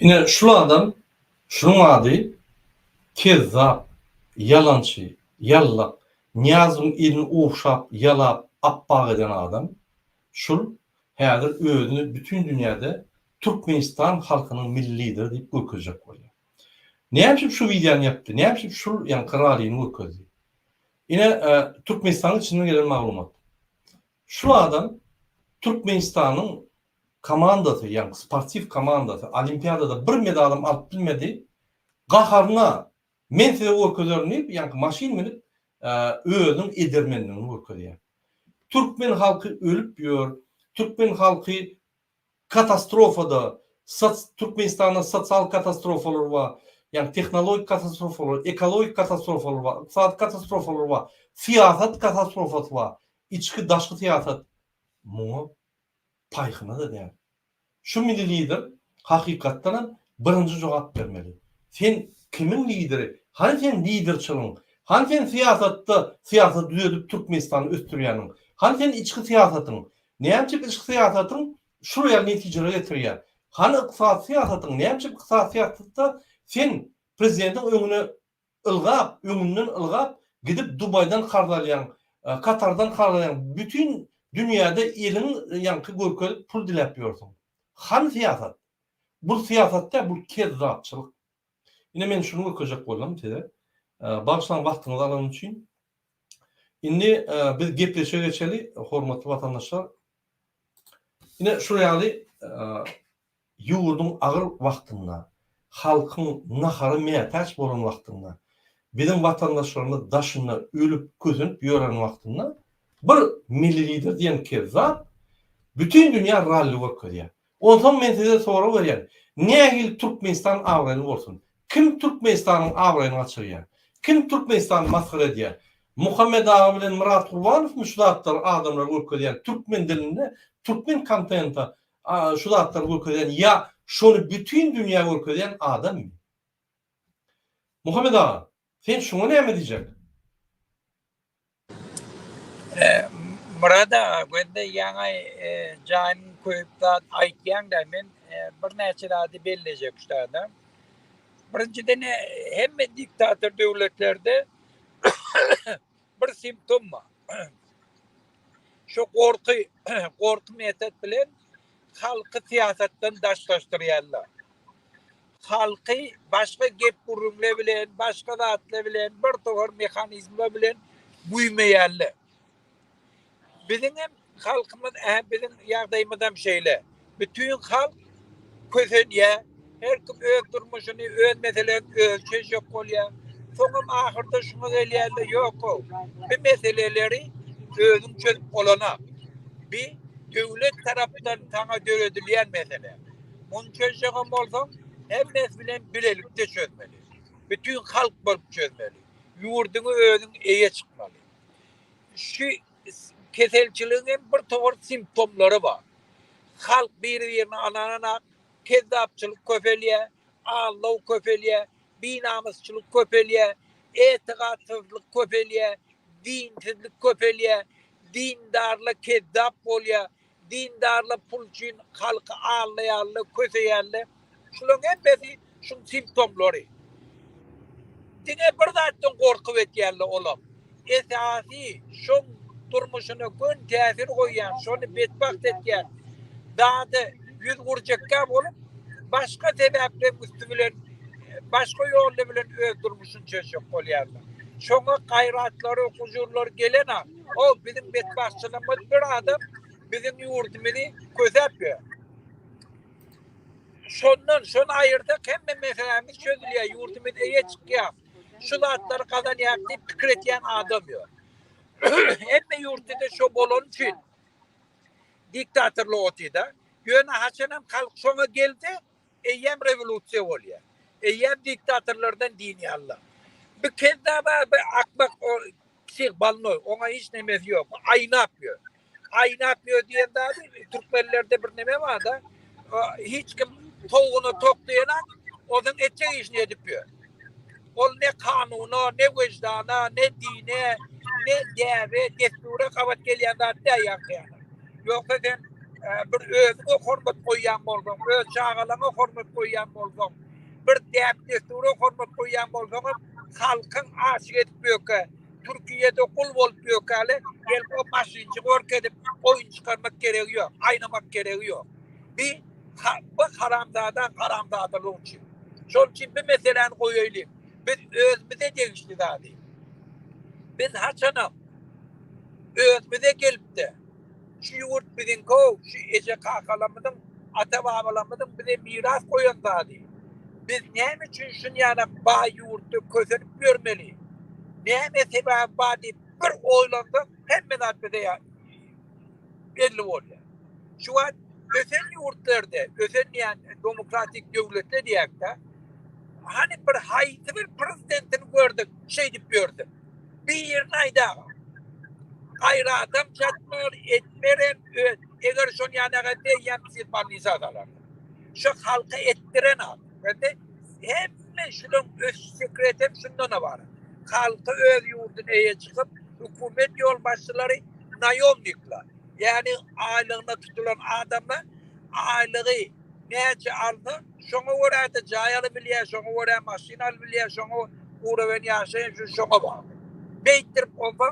Ine şul adam şunuň ady kezzap, ýalançy, ýallak. Nyýazowyň elini ogşap, ýalap, apbak eden adam şul häzir özüni bütin dünýäde Türkmenistan halkynyň milli lideri diýip görkezjek bolýar. Näme üçin şu wideony ýapdy? Näme üçin şul ýaňky ralini görkezdi? Ine Türkmenistanyň içinden gelen maglumat. Şul adam Türkmenistanyň komandasy, ýagny sportiw komandasy olimpiadada bir medalam alyp bilmedi. Gaharyna men size görkezerin diýip, ýaňky maşyn münüp özüniň edermenligini görkezýär. Türkmen halky ölüp ýör, türkmen halky katastrofada, Türkmenistanda sosial katastrofalar bar, ýagny tehnologik katastrofalar, ekologik katastrofalar bar, ykdysady katastrofalar bar, syýasat katastrofasy bar, içki daşky syýasat. Muňa paýhyna-da däl. Şu milli lider hakykatdanam birinji jogap bermeli. Sen kimiň lideri? Hany seň liderçiligiň? Hany sen syýasatda syýasaty düzedip Türkmenistany ösdürýäniň? Hany seň içki syýasatyň? Näme üçin içki syýasatyň şular ýaly netijelere getirýär? Hany ykdysady syýasatyň? Näme üçin ykdysady syýasatda sen prezidentiň öňüne ylgap, öňünden ylgap gidip Dubaýdan karz alýaň, Katardan karz alýaň, bütin dünýäde eliň ýaňky görkezip pul diläp ýörsüň. Hany syýasat? Bul syýasat däl, bul kezzapçylyk. Ine men şuny görkezjek boldum size. Bagyşlaň wagtyňyzy alanym üçin. Indi biz gepleşige geçeli, hormatly watandaşlar. Ine şul ýaly Ýurduň agyr wagtynda, halkyň nahara mätäç bolan wagtynda, biziň watandaşlarymyz daşynda ölüp, kösenip ýören wagtynda bir Milli Lider diýen kezzap bütin dünýä ralli görkezýär. Onsoň men size sorag berýän, nähili Türkmenistan abraýly bolsun? Kim Türkmenistanyň abraýyny gaçyrýar? Kim Türkmenistany masgara edýär? Muhammet aga bilen Myrat Gurbanowmy şu zatlary adamlara görkezýän türkmen dilinde türkmen kontenta şu zatlary görkezýän ýa şony bütin dünýä görkezýän adammy? Muhammet aga, sen şuňa näme diýjek? Myrat aga, gözde ýaňy janyň köýüp zat aýtýaň-da, men birnäçe zady bellejek şu taýda. Birinjiden, hemme diktator döwletlerde bir simptom bar. Şu gorky, gorky metod bilen halky syýasatdan daşlaşdyrýarlar. Halky başga gep-gürrüňler bilen, başga zatlar bilen, bir topar mehanizmler bilen güýmeýärler. Biziň hem halkymyz, ä biziň ýagdaýymyzam şeýle. Bütin halk kösenýär. Her kim öz durmuşyny, öz meselesini özi çözjek bolýar. Soňam ahyrda şuňa gelýärler, ýok-ow, bi meseleleri özüň çözüp bolanak. Bi döwlet tarapdan saňa döredilýän mesele. Muny çözjegem bolsaň, hemmesi bilen bilelikde çözmeli. Bütin halk bolup çözmeli. Ýurduňa özüň eýe çykmaly. Şu keselçiligiň hem bir topar simptomlary bar. Halk biri-birine ynananak, kezzapçylyk köpelýär, aldaw köpelýär, binamysçylyk köpelýär, etigatsyzlyk köpelýär, dinsizlik köpelýär, dindarlar kezzap bolýar, Dindarlar pul üçin halky aldaýarlar, köseýärler. Şularyň hemmesi şuň simptomlary. Diňe bir zatdan gorkup etýärler olam. Esasy şoň durmuşyna gön täsir goýýan, şony betbagt etýän zada ýüz urjakka bolup, başga sebäpleriň üsti bilen, başga ýollar bilen öz durmuşyny çözjek bolýarlar. Şoňa gaýratlary, huzurlary gelenak. O biziň betbagtçylygymyz bir adam biziň ýurdumyzy kösäp ýör. Şondan şony aýyrsak hemme meselämiz çözülýär, ýurdumyz eýe çykýar. Şu zatlary gazanýar diýip pikir etýän adam ýok. Hemme ýurtda şo bolany üçin diktatorlyk otyda. Ýöne haçanam halk şoňa gelse, eýýäm rewolýusiýa bolýar. Eýýäm diktatorlardan dynýarlar. Bir kezzaba, bir akmak psih bolnoý, oňa hiç nemesi ýok. Aýnap ýör. Aýnap ýör diýen zady türkmenlerde bir neme bar-da, hiç kim towugyna tok diýenak, onuň etjek işini edip ýör. Ol ne kanuna, ne wejdana, ne dine, ne däbe, dessura gabat gelýän zat däl ýaňky ýaly. Ýogsa sen bir özüňe hormat goýýan bolsaň, öz çagalaryňa hormat goýýan bolsaň, bir däp-dessura hormat goýýan bolsaňam, halkyň aşyk edip ýörkä. Türkiýede gul bolup ýökäle gelip o maşynçy görkezip oýun çykarmak geregi ýok, aýnamak geregi ýok. Bi bu haramzadaň haramzadalygy üçin. Şol üçin bu meseläni goýaýlyň. Biz özümize degişli zady. Biz haçanam özümize gelipde şu ýurt biziňkow, şu eje-kakalarymyzyň, ata-babalarymyzyň bize miras goýan zady. Biz näme üçin şunýanak baý ýurtda kösenip ýörmeli? Näme sebäbi bar diýip bir oýlansak, hemme zat bize belli bolýar. Şu wagt ösen ýurtlarda, ösen diýen demokratik döwletler diýäkde, hany bir haýsy bir prezidentini gördük, şeýdip ýördük. Birini aýdaga. Gaýratam çatmar, etmerem, öz, eger şon ýanaga etse, eýýäm psihbolnisa salarlar. Şu halka etdiren adam. Hemme şunuň ösüş sekretem şundan ybarat. Halky öz ýurduna eýe çykyp, hökümet ýolbaşçylary naýomnikler, ýagny aýlygyna tutulan adamlar aýlygy näçe alsa, şoňa görä-de jaý alybilýär, şoňa görä maşyn alybilýär, şoňa ugraben ýaşaýan şu şoňa bagly. Beýtdirip bolsa,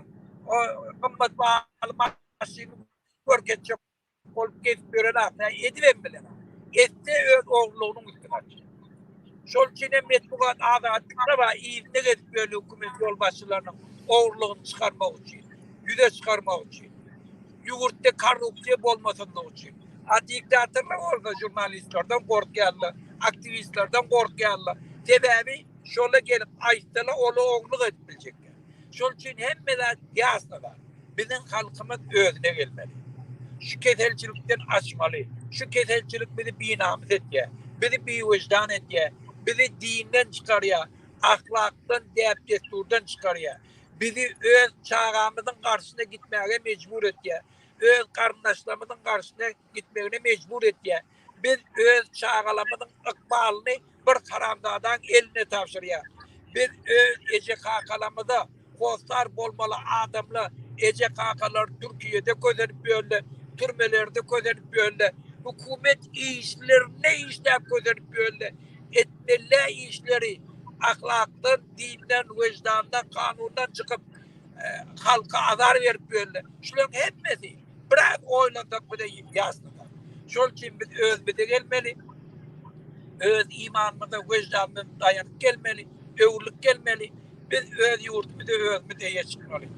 gymmat bahaly maşyny görkezjek bolup gezip ýören adam edibem bilenok. Etse öz ogurlygynyň üstüni açýar. Şol üçin hem metbugat azatlykda bar, yzynda gezip ýörli hökümet ýolbaşçylarynyň ogurlygyny çykarmak üçin, ýüze çykarmak üçin. Ýurtda korrupsiýa bolmasynlygy üçin. A diktatorlar bolsa žurnalistlerden gorkýarlar, aktiwistlerden gorkýarlar. Sebäbi şola gelip aýtsalar olar ogurlyk edip biljekler. Şol üçin hemme zat ýasno zat. Biziň halkymyz özüne gelmeli. Şu keselçilikden açmaly. Şu keselçilik bizi binamys etýär. Bizi biwyždan etýär. Bizi dinden çykarýar. Ahlakdan, däp-dessurdan çykarýar. Bizi öz çagamyzyň garşysyna gitmäge mejbur etýär. Öz garyndaşlarymyzyň garşysyna gitmegine mejbur etýär. Biz öz çagalarymyzyň ykbalyny bir haramzadaň eline tabşyrýas. Biz öz eje-kakalarymyza hossar bolmaly adamlar, eje-kakalar Türkiýede kösenip ýörler, türmelerde kösenip ýörler, hökümet işlerinde işläp kösenip ýörler. Etmeli işleri ahlakdan, dinden, wyždandan, kanundan çykyp halka azar berip ýörler. Şularyň hemmesi biraz oýlansak bize ýasny zat. Şol üçin biz özümize gelmeli. Öz imanymyza, wyždanymyza daýanyp gelmeli, öwrülip gelmeli. Biz öz ýurdumyza özümiz eýe çykmaly.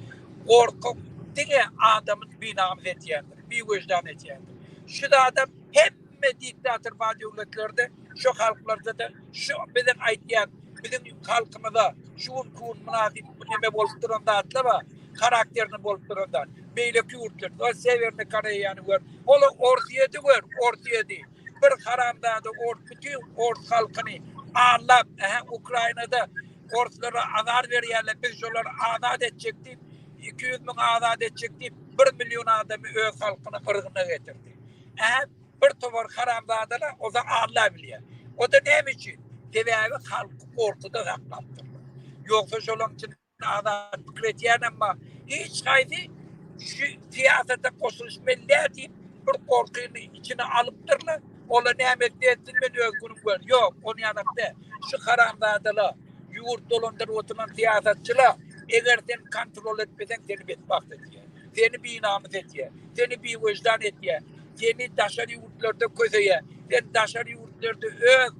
Gorky diňe adamy binamys etýändir, biwyždan etýändir. Şu zadam hemme diktator bar döwletlerde, şu halklarda-da şu biziň aýtýan biziň halkymyza şu günki gün mynasyp neme bolup duran zatlar bar, harakterine bolup duran zat. Beýleki ýurtlarda, ol Sewerny Koreýany gör, ol Orsýeti gör, Orsýeti. Bir haramzada ors bütin ors halkyny aldap, ähä Ukrainada orslara azar berýärler, biz şolary azat etjek diýip, 200 müň azat etjek diýip, 1 million adamy öz halkyny gyrgyna getirdi. Ähä bir topar haramzadalar o-da Alla bilýär. O-da näme üçin? Sebäbi halky gorkuda saklapdyrlar. Ýogsa şolaň içinde azat pikir edýänem bar. Hiç haýsy şu syýasata goşulyşmaly däl diýip bir gorkyny içine alypdyrlar. Olar näme etse etsin men öz günüm gör. Ýok, ony ýanak däl. Şu haramzadalar, ýurt dolandyryp oturan syýasatçylar eger sen kontrol etmeseň seni betbagt edýär. Seni binamys edýär. Seni biwyždan edýär. Seni daşary ýurtlarda köseýär. Sen daşary ýurtlarda öz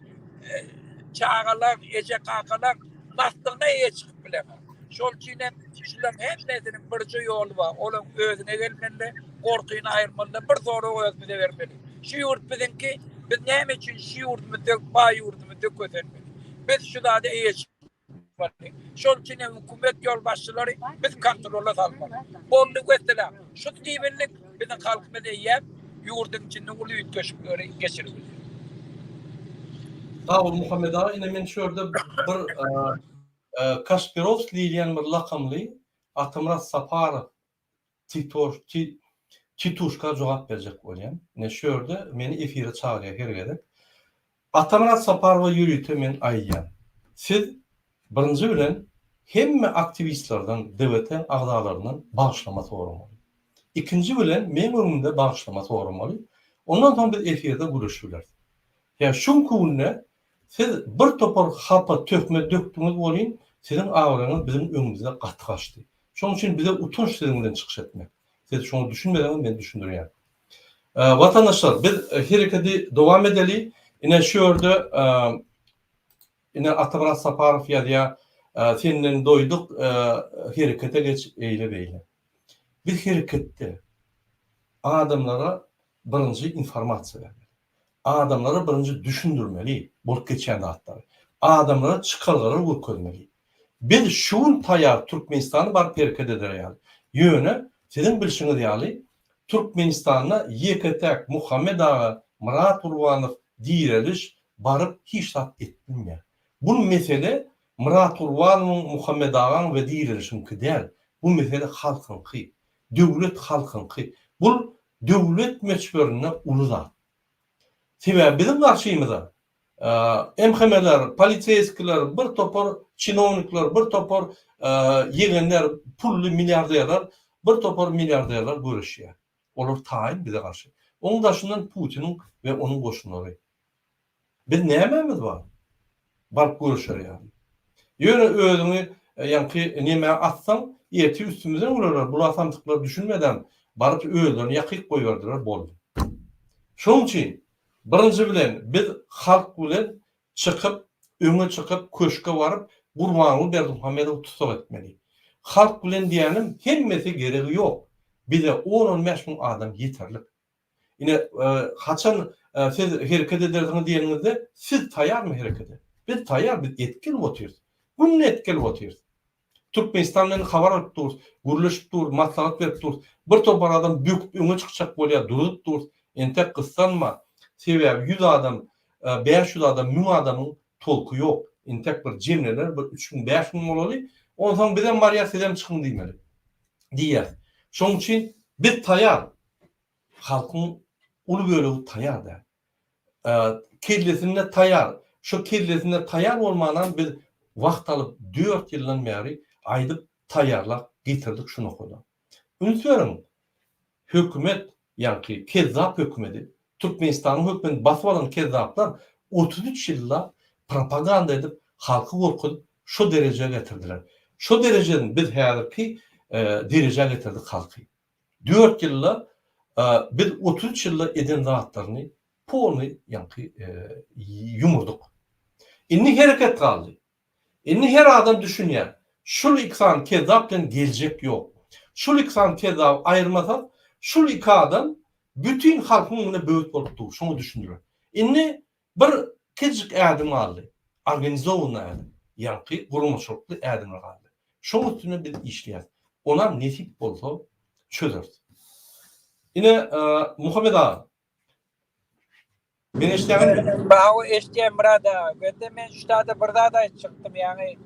çagalaň, eje-kakalaň maslygyna eýe çykyp bileňok. Şol üçin hem şularyň hemmesiniň birje ýoly bar. Olaň özüne gelmeli, gorkyny aýyrmaly, bir sorag özümize bermeli. Şu ýurt biziňki, biz näme üçin şu ýurdumyzda, baý ýurdumyzda kösenmeli? Biz şu zada eýe çykmaly. Şol üçin hem hökümet ýolbaşçylary biz kontrola salmaly. Boldy wesselam. Şuny diýibildik, biziň halkymyz eýýäm ýurduň içinde uly üýtgeşikleri geçirip bildi. Sag bol Muhammet aga, ine men şu ýerde bir Kaşpirowskiý diýilýän bir lakamly Atamyrat Saparow Titoş Tituşka jogap berjek bolýan. Ine şu ýerde meni efire çagyrýar her gezek. Atamyrat Saparowa ýörite men aýdýan. Siz birinji bilen hemme aktiwistlerden DWT agzalaryndan bagyşlama soramaly. Ikinji bilen meň öňümde bagyşlama soramaly. Ondan soň biz efirde gürleşip bileris. Ýa şu günki günde siz bir topar hapa töhmet dökdüňiz welin siziň abraýyňyz biziň öňümizde gaty gaçdy. Şonuň üçin bize utanç siziň bilen çykyş etmek. Siz şoňa düşünmeseňiz men düşündirýän. Watandaşlar biz hereketi dowam edeli. Ine şu ýerde ine Atamyrat Saparow ýazýar, senden doýduk herekete geç eýle beýle. Biz hereketde adamlara birinji informasiýa bermeli. Adamlara birinji düşündirmeli bolup geçýän zatlary. Adamlara çykalgalar görkezmeli. Biz şu gün taýýar Türkmenistana baryp hereket eder ýaly. Ýöne siziň bilşiňiz ýaly Türkmenistanda ýeke-täk Muhammet aga, Myrat Gurbanow, Direliş baryp hiç zat edip bilmeýär. Bu mesele Myrat Gurbanowyň, Muhammet agaň we Direlişiňki däl. Bu mesele halkyňky. Döwlet halkyňky. Bul döwlet möçberinde uly zat. Sebäbi biziň garşymyza MHM-ler, poliseýskiler, bir topar çinownikler, bir topar ýegenler, pully milliarderler, bir topar milliarderler göreşýär. Olar taýyn bize garşy. Onuň daşyndan Putiniň we onuň goşunlary. Biz nämämiz bar? Baryp görüşer ýaly. Ýöne özüňi ýaňky nemä atsaň, ertir üstümizden gülerler, bula samsyklar düşünmedem, baryp özlerini ýakyp goýberdiler, boldy. Şonuň üçin birinji bilen biz halk bilen çykyp, öňe çykyp, köşge baryp, Gurbanguly Berdimuhamedowy tussag etmeli. Halk bilen diýýänim hemmesi geregi ýok. Bize on-on bäş müň adam ýeterlik. Ine, haçan siz hereket edersiňiz diýeniňizde, siz taýýarmy herekete? Biz taýýar, biz edip gelip otyrys. Günde edip gelip otyrys. Türkmenistan bilen habar alyp durus, gürleşip durus, maslahat berip durus. Bir topar adam böküp öňe çykjak bolýar, duruzyp durus. Entek gyssanma. Sebäbi 100 adam, 500 adam, 1000 adamyň tolky ýok. Entek bir jemlener, bir 3000, 5000 bolaly. Onsoň bizem barýas, sizem çykyň diýmeli. Diýýäs. Şonuň üçin biz taýýar. Halkyň uly bölegi taýýar däl. Kellesinde taýýar. Şo kellesinde taýýar bolmanam biz wagt alyp dört ýyldan bäri aýdyp taýýarlap getirdik şu nokada. Üns beriň, hökümet, ýaňky kezzap hökümedi, Türkmenistanyň hökümetini basyp alan kezzaplar 33 ýyllap propaganda edip, halky gorkuzyp şo derejä getirdiler. Şo derejeden biz häzirki derejä getirdik halky. Dört ýylda biz 33 ýylda eden zatlaryny polny ýaňky ýumurdyk. Indi hereket galdy. Indi her adam düşünýär. Şul iki sany kezzap bilen geljek ýok. Şul iki sany kezzaby aýyrmasak, şul iki adam bütin halkyň öňünde böwet bolup dur. Şoňa düşündiler. Indi bir kiçijik ädim galdy. Organizowanyý ädim. Ýaňky guramaçylykly ädimler galdy. Şoň üstünde biz işleýäs. Onam nesip bolsa çözeris. Ine, Muhammet aga, meni eşidýäňizmi? Hawa, eşidýän Myrat aga. Bende men şu taýda bir zat aýtjakdym, ýagny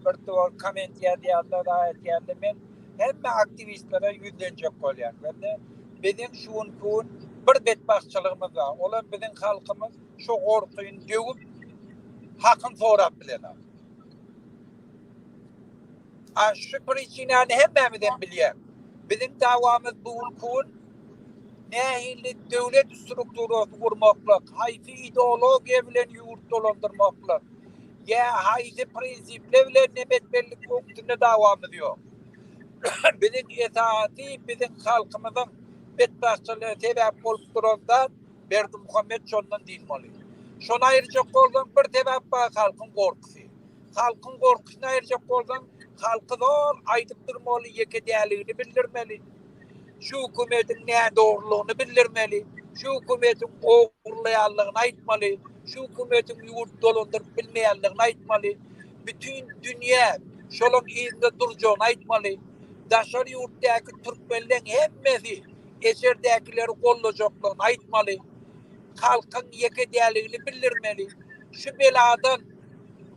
bir dowar komment ýazýarlar, aýtýarlar. Men hemme aktiwistlere ýüzlenjek bolýan. Bende biziň şu günki gün bir betbagtçylygymyz bar. Olam biziň halkymyz şu gorkyny döwüp, hakyny sorap bilenok. A şu pričinany hemmämizem bilýär. Biziň dawamyz bu günki gün nähili döwlet strukturasyny gurmaklyk, haýsy ideologiýa bilen ýurt dolandyrmaklyk, ýa haýsy prinsipler bilen neme etmelilik üstünde dawamyz ýok. Biziň esasy biziň halkymyzyň betbagtçylygyna sebäp bolup duran zat Berdimuhamet şondan dynmaly. Şony aýyrjak bolsaň bir sebäp bar halkyň gorkusy. Halkyň gorkusyny aýyrjak bolsaň, halky zol aýdyp durmaly, ýeke däligini bildirmeli. Şu hökümetiň nädogrulygyny bildirmeli. Şu hökümetiň ogurlaýanlygyny aýtmaly. Şu hökümetiň ýurt dolandyryp bilmeýänligini aýtmaly. Bütin dünýä şolaň yzynda durjagyny aýtmaly. Daşary ýurtdaky türkmenleň hemmesi eşerdäkileri gollajaklygyny aýtmaly. Halkyň ýeke däligini bildirmeli. Şu beladan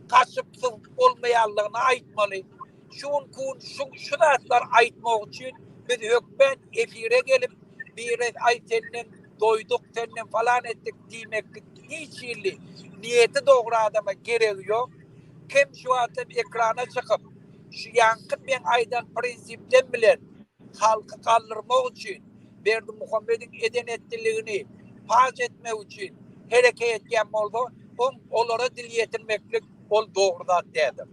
gaçyp sypyp bolmaýanlygyny aýtmaly. Şu günki gün şu şu zatlary aýtmak üçin biz hökmän efire gelip biri aý senden doýduk senden falan etdik diýmeklik hiç hili niýeti dogry adama geregi ýok. Kim şu wagtam ekrana çykyp şu ýaňky meň aýdan prinsipden bilen halky galdyrmak üçin Berdimuhamediň eden etdiligini paş etmek üçin hereket etýän bolsa, oň olara dil ýetirmeklik ol dogry zat däldir.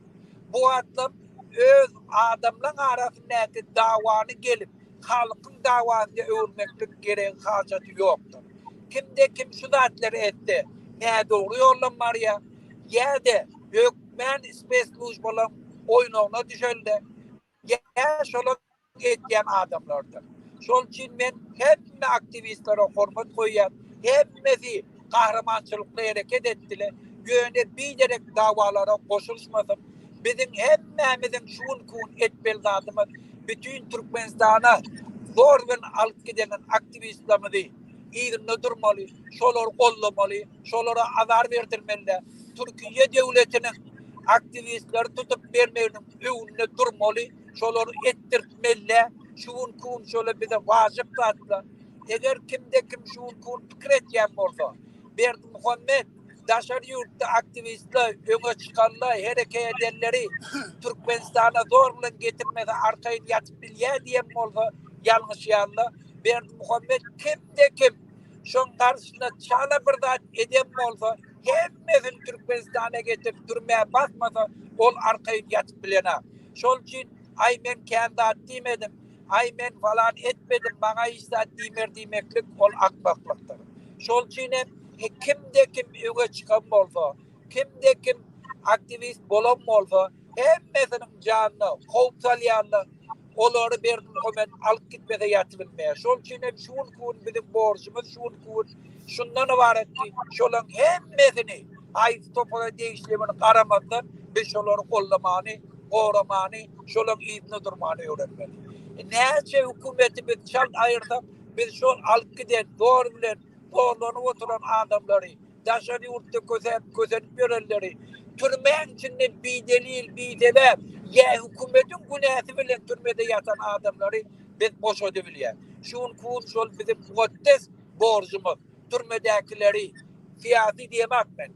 Bu wagtlam. Öz adamlaň arasyndaky dawany gelip halkyň dawasyna öwürmeklik geregi hajaty ýokdur. Kimde kim şu zatlary etse nädogry ýoldan barýar ýa-da hökmän spesslujbalaň oýnagyna düşelde ýa şolar edýän adamlardyr. Şol üçin men hemme aktiwistlere hormat goýýan, hemmesi gahrymançylykly hereket etdiler, ýöne biderek dawalara goşulyşmasyn. Biziň hemmämiziň şu günki gün etmeli zadymyz bütin Türkmenistana zor bilen alyp gidenen aktiwistlerimizi yzynda durmaly, şolary goldamaly, şolara azar berdirmeli. Türkiýe döwletiniň aktiwistleri tutup bermeginiň öňünde durmaly. Şolary etdirtmeli. Şu günki gün şolar bize wajyp zatlar. Eger kimde-kim şu günki gün pikir edýän bolsa, Berdimuhamet daşary ýurtda aktiwistler, öňe çykanlar, hereket edenleri Türkmenistana zor bilen getirmese arkaýyn ýatyp bilýär diýen bolsa, ýalňyşýarlar. Berdimuhamet kimde-kim şoň garşysyna çala bir zat eden bolsa, hemmesini Türkmenistana getirip türmä basmasa, ol arkaýyn ýatyp bilenok. Şol üçin aý men kän zat diýmedim, aý men falan etmedim, maňa hiç zat diýmer diýmeklik ol akmaklykdyr. Şol üçin hem kimde-kim öňe çykan bolsa, kimde-kim aktiwist bolan bolsa, hemmesiniň janyna howp salýanlar, olary Berdimuhamet alyp gitmese ýatybilmeýär. Şol üçin hem şu günki gün biziň borjumyz şu günki gün şundan ybarat ki, şolaryň hemmesini haýsy topara degişligine garamazdan biz şolary gollamany, goramany, şolaryň yzynda durmany öwrenmeli. Näçe hökümeti biz çalt aýyrsak, biz şol alyp giden zor bilen zorlanyp oturan adamlary, daşary ýurtda kösäp, kösenip ýörenleri, türmäň içinde bidelil, bisebäp, ýa hökümetiň günäsi bilen türmede ýatan adamlary biz boşadybilýäs. Şu günki gün şol biziň mukaddes borjumyz, türmedäkileri, syýasy diýemok men,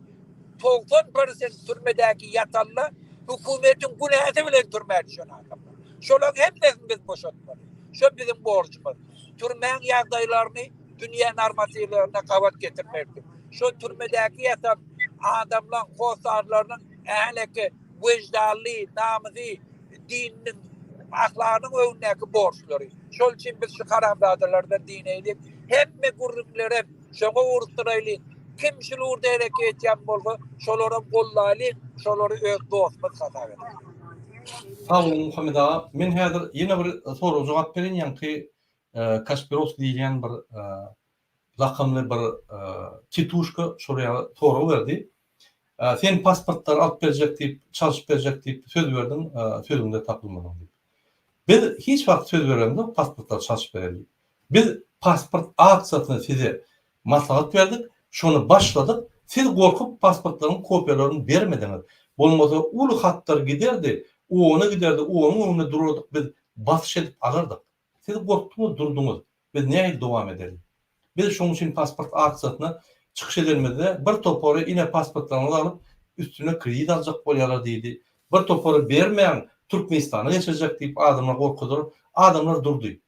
90 prosent türmedäki ýatanlar hökümetiň günäsi bilen türmä düşen adamlar. Şolaryň hemmesini biz boşatmaly. Şo biziň borjumyz. Türmäň ýagdaýlaryny dünýä normatiwlerine gabat getirmekdir. Şo türmedäki ýatan adamlaň hossarlarynyň ähleki weždanly, namysy, dininiň, ahlagynyň öňündäki borçlary. Şol üçin biz şu haramzadalardan dineýlik. Hemme gürrüňlerem şoňa ugrukdyraýlyň. Kim şul ugurda hereket etýän bolsa, şolaram gollaýlyň, şolary öz dostumyz hasap edeliň. Sag boluň Muhammet aga. Men häzir ýene bir sorag jogap bereýin ýaňky Kasperowskiý diýilýän bir lakamly bir tituşka şol ýaly sorag berdi. Sen pasportlary alyp berjek diýip, çalşyp berjek diýip söz berdiň, sözüňde tapylmadyň diýip. Biz hiç wagt söz beremzok pasportlary çalşyp bereli diýip. Biz pasport aksiýasyny size maslahat berdik, şony başladyk, siz gorkup pasportlaryň kopiýalaryny bermediňiz. Bolmasa uly hatlar giderdi, OON-a giderdi, OON-yň öňünde durardyk biz basyş edip alardyk. Siz gorkduňyz durduňyz. Biz nähili dowam edeli? Biz şoň üçin pasport aksiýasyna çykyş edenimizde bir topary ine pasportlaryňyzy alyp üstüne kredit aljak bolýarlar diýdi. Bir topary bermäň Türkmenistana geçirjek diýip adamlar gorkudylar. Adamlar durdy.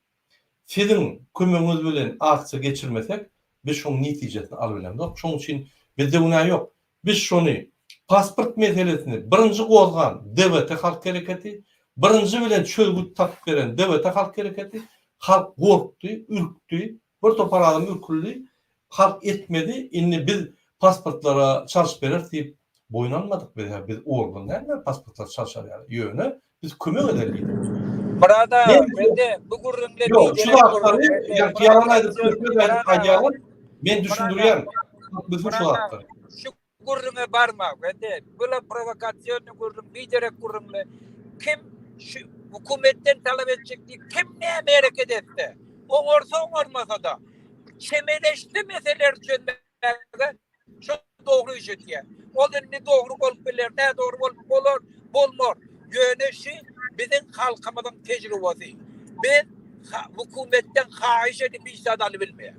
Siziň kömegiňiz bilen aksiýa geçirmesek biz şoň netijesini alybilemzok. Şoň üçin bizde günä ýok. Biz şony, pasport meselesini birinji gozgan DWT halk hereketi, birinji bilen çözgüt tapyp beren DWT halk hereketi, halk gorkdy, ürkdi, bir topar adam ürküldi, halk etmedi, indi biz pasportlara çalşyp bereris diýip boýun almadyk biz, biz organ dälmi pasportlary çalşar ýaly, ýöne biz kömek edeli diýdik. Myrat aga, mende bu gürrüňde Ýok, şu zatlary ýaňky ýalan aýdyp, töhmet aýdyp aýdýarlar. Men düşündirýän. Bilsin şu zatlary. Şu gürrüňe barma. Mende bula prowokasionny gürrüň, biderek gürrüňle. Kim şu hökümetden talap etjek diýip, kim näme hereket etse, oňarsa oňarmasa-da, çemeleşse meseleleri çözmäge Şo dogry iş edýär. Ol indi dogry bolup biler, nädogry bolup bolar, bolmar. Ýöne şi biziň halkymyzyň tejribesi. Biz hökümetden haýyş edip hiç zat alybilmeýär.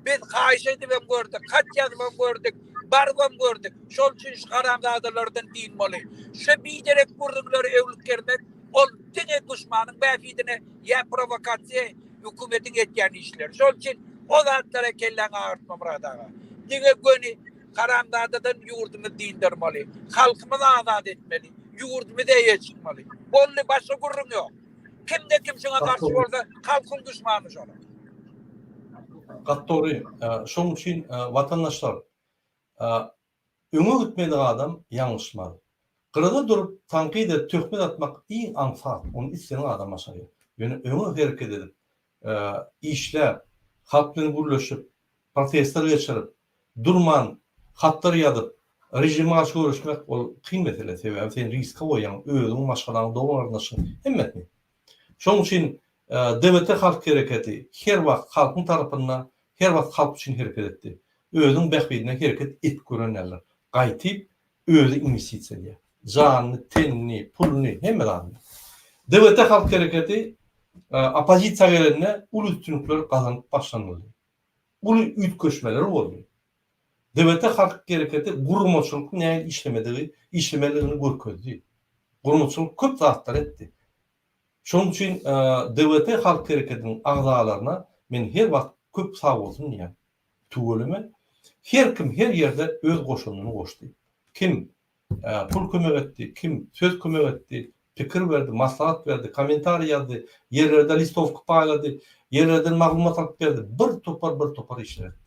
Biz haýyş edibem gördük, hat ýazybam gördük, barybam gördük. Şol üçin şu haramzadalardan dynmaly. Şu biderek gürrüňleri öwlüp germek, ol diňe duşmanyň bähbidine ýa prowokasiýa hökümetiň etýän işleri. Şol üçin o zatlara kelläňi agyrtma Myrat aga. Diňe göni haramzadadan ýurdumyzy dyndarmaly. Halkymyzy azat etmeli. Ýurdumyza eýe çykmaly. Boldy başga gürrüň ýok. Kimde kim şuňa garşy bolsa halkyň duşmany şolar. Gaty dogry. Şonuň üçin watandaşlar öňe gitmedik adam ýalňyşmaz. Gyrada durup tankyt edip töhmet atmak iň aňsat, ony islenik adam başarýar. Ýöne öňe hereket edip, işläp, halk bilen gürleşip, protestler geçirip, durman hatlar ýazyp, režime garşy göreşmek ol kyn mesele, sebäbi sen riske goýýaň özüňi, maşgalaňy, dogan-garyndaşyňy, hemmesini. Şonuň üçin DWT halk hereketi her wagt halkyň tarapynda, her wagt halk üçin hereket etdi. Özüniň bähbidine hereket edip gören däldir. Gaýtyp özi inwestisiýa edýär. Janyny, tenini, puluny, hemme zadyny. DWT halk hereketi oppozisiýa gelende uly üstünlikler gazanyp başlanyldy. Uly üýtgeşmeler boldy. DWT halk hereketi guramaçylykly nähili işlemedigi, işlemelidigini görkezdi. Guramaçylyk köp zatlar etdi. Şonuň üçin DWT halk hereketiniň agzalaryna men her wagt köp sagbolsun diýýän. Tüweleme, her kim her ýerde öz goşandyny goşdy. Kim pul kömek etdi, kim söz kömek etdi, pikir berdi, maslahat berdi, kommentariý ýazdy, ýerlerde listowka paýlady, ýerlerden maglumat alyp berdi, bir topar bir topar işler etdi.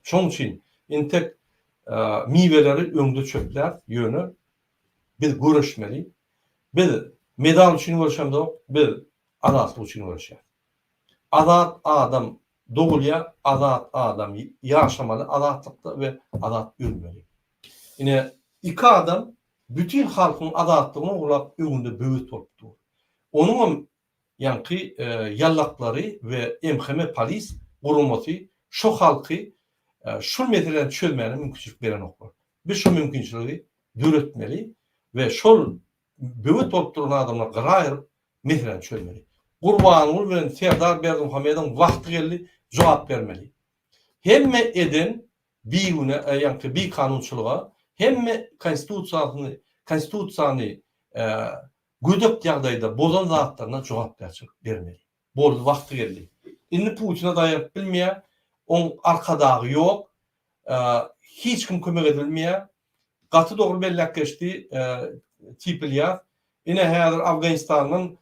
Şonuň üçin entek miweleri öňde çöpläris, ýöne biz göreşmeli. Biz medal üçin göreşemzok, biz azatlyk üçin göreşýäris. Azat adam dogulýar, azat adam ýaşamaly azatlykda we azat ölmeli. Ine, iki adam bütin halkyň azatlygyny ogurlap öňünde böwet bolup dur. Onuňam ýaňky ýallaklary we MHM polis guramasy şo halky şul meseläni çözmäne mümkinçilik berenoklar. Biz şo mümkinçiligi döretmeli we şol böwet bolup duran adamlary gyra aýryp meseläni çözmeli. Gurbanguly bilen Serdar Berdimuhamedowyň wagty geldi jogap bermeli. Hemme eden bigünä ýaňky bikanunçylyga hemme konstitusiýasyny konstitusiýany gödek ýagdaýda bozan zatlaryna jogapkärçilik bermeli. Boldy wagty geldi. Indi Putine daýanyp bilmeýär, oň arkadagy ýok, hiç kim kömek edibilmeýär. Gaty dogry belläp geçdi Tip Ylýas. Ine häzir Afganistandan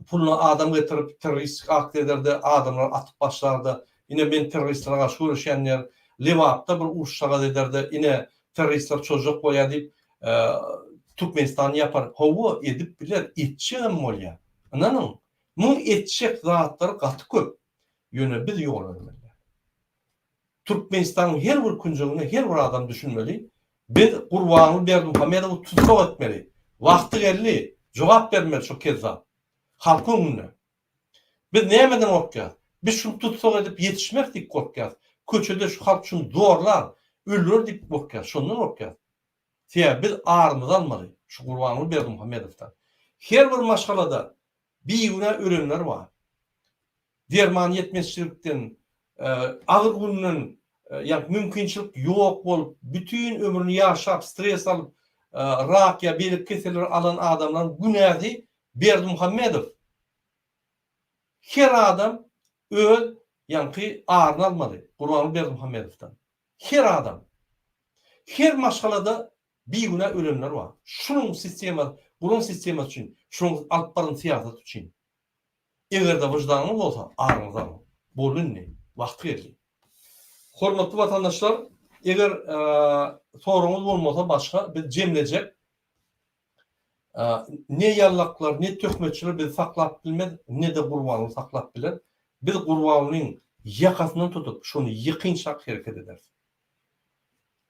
puluna adam getirip terroristik akt ederde, adamlary atyp başlarda, ine men terroristlere garşy göreşýän diýer. Lebapda bir uruşjagaz ederde, ine terroristler çozjak bolýar diýip Türkmenistany ýapar. Hawa edip biler, etjegem bolýar. Ynanyň, muň etjek zatlary gaty köp. Ýöne biz ýol bermeli däl. Türkmenistanyň her bir künjeginde her bir adam düşünmeli, biz Gurbanguly Berdimuhamedowy tussag etmeli. Wagty geldi, jogap bermeli şo kezzap. Halkyň öňünde. Biz nämeden gorkýas? Biz şuny tussag edip ýetişmeris diýip gorkýas. Köçede şu halk şuny zorlar, öldürer diýip gorkýas, şondan gorkýas. Sebäbi biz arymyzy almaly şu Gurbanguly Berdimuhamedowdan. Her bir maşgalada bigünä ölenler bar. Derman ýetmezçilikden, agyr günden, ýa mümkinçilik ýok bolup, bütin ömrüni ýaşap, stres alyp, rak ýa beýleki keselleri alan adamlaryň günäsi Berdimuhamedow. Her adam öz ýaňky aryny almaly Gurbanguly Berdimuhamedowdan. Her adam. Her maşgalada bigünä ölenler bar. Şunuň sistema, guran sistemasy üçin, şunuň alyp baran syýasaty üçin. Eger-de wyždanyňyz bolsa, aryňyzy alyň. Boldy indi. Wagty geldi. Hormatly watandaşlar, eger soragyňyz bolmasa başga biz jemlejek. Ne ýallaklar, ne töhmetçiler bizi saklap bilmez, ne-de Gurbanguly saklap biler. Biz Gurbangulyň ýakasyndan tutup, şony ýykynçak hereket ederis.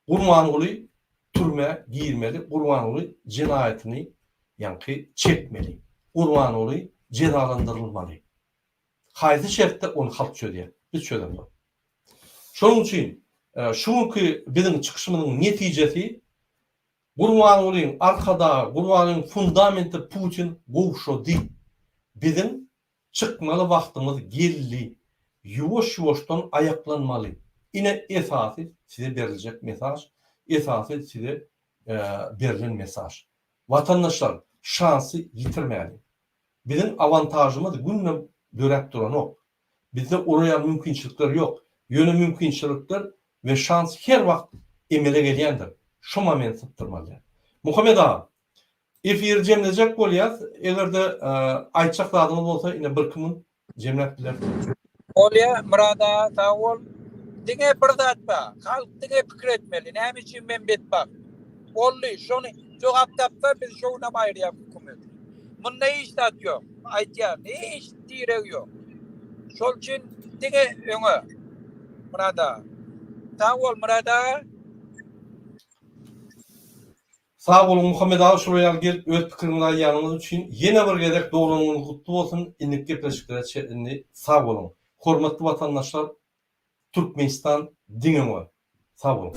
Gurbanguly türmä girmeli, Gurbanguly jenaýatyny ýaňky çekmeli. Gurbanguly jezalandyrylmaly. Haýsy şertde ony halk çözýär, biz çözemzok. Şonuň üçin şu günki biziň çykyşymyzyň netijesi Gurbangulyň Arkadagy, Gurbangulyň fundamenti Putin gowşady. Biziň çykmaly wagtymyz geldi. Ýuwaş-ýuwaşdan aýaklanmaly. Ine esasy size beriljek mesaj, esasy size berlen mesaj. Watandaşlar şansy ýitirmäliň. Biziň awantažymyz günde döräp duranok. Bizde olar ýaly mümkinçilikler ýok. Ýöne mümkinçilikler we şans her wagt emele gelýändir. Şo momenti sypdyrmaly däl. Muhammet aga. Efiri jemlejek bolýas. Eger-de aýtjak zadyňyz bolsa ine birki minut jemläp bilersiňiz. Bolýa Myrat aga sag bol. Diňe bir zat bar. Halk diňe pikir etmeli. Näme üçin men betbagt? Boldy. Şony jogap tapsa biz şo günem aýyrýas hökümeti. Munda hiç zat ýok. Aýtýan hiç direg ýok. Şol üçin diňe öňe. Myrat aga. Sag bol Myrat aga. Sag boluň Muhammet aga şular ýaly gelip öz pikiriňizi aýdýanyňyz üçin ýene bir gezek doglan günüňiz gutly bolsun indiki gepleşiklere çenli sag boluň hormatly watandaşlar Türkmenistan diňe öňe sag boluň.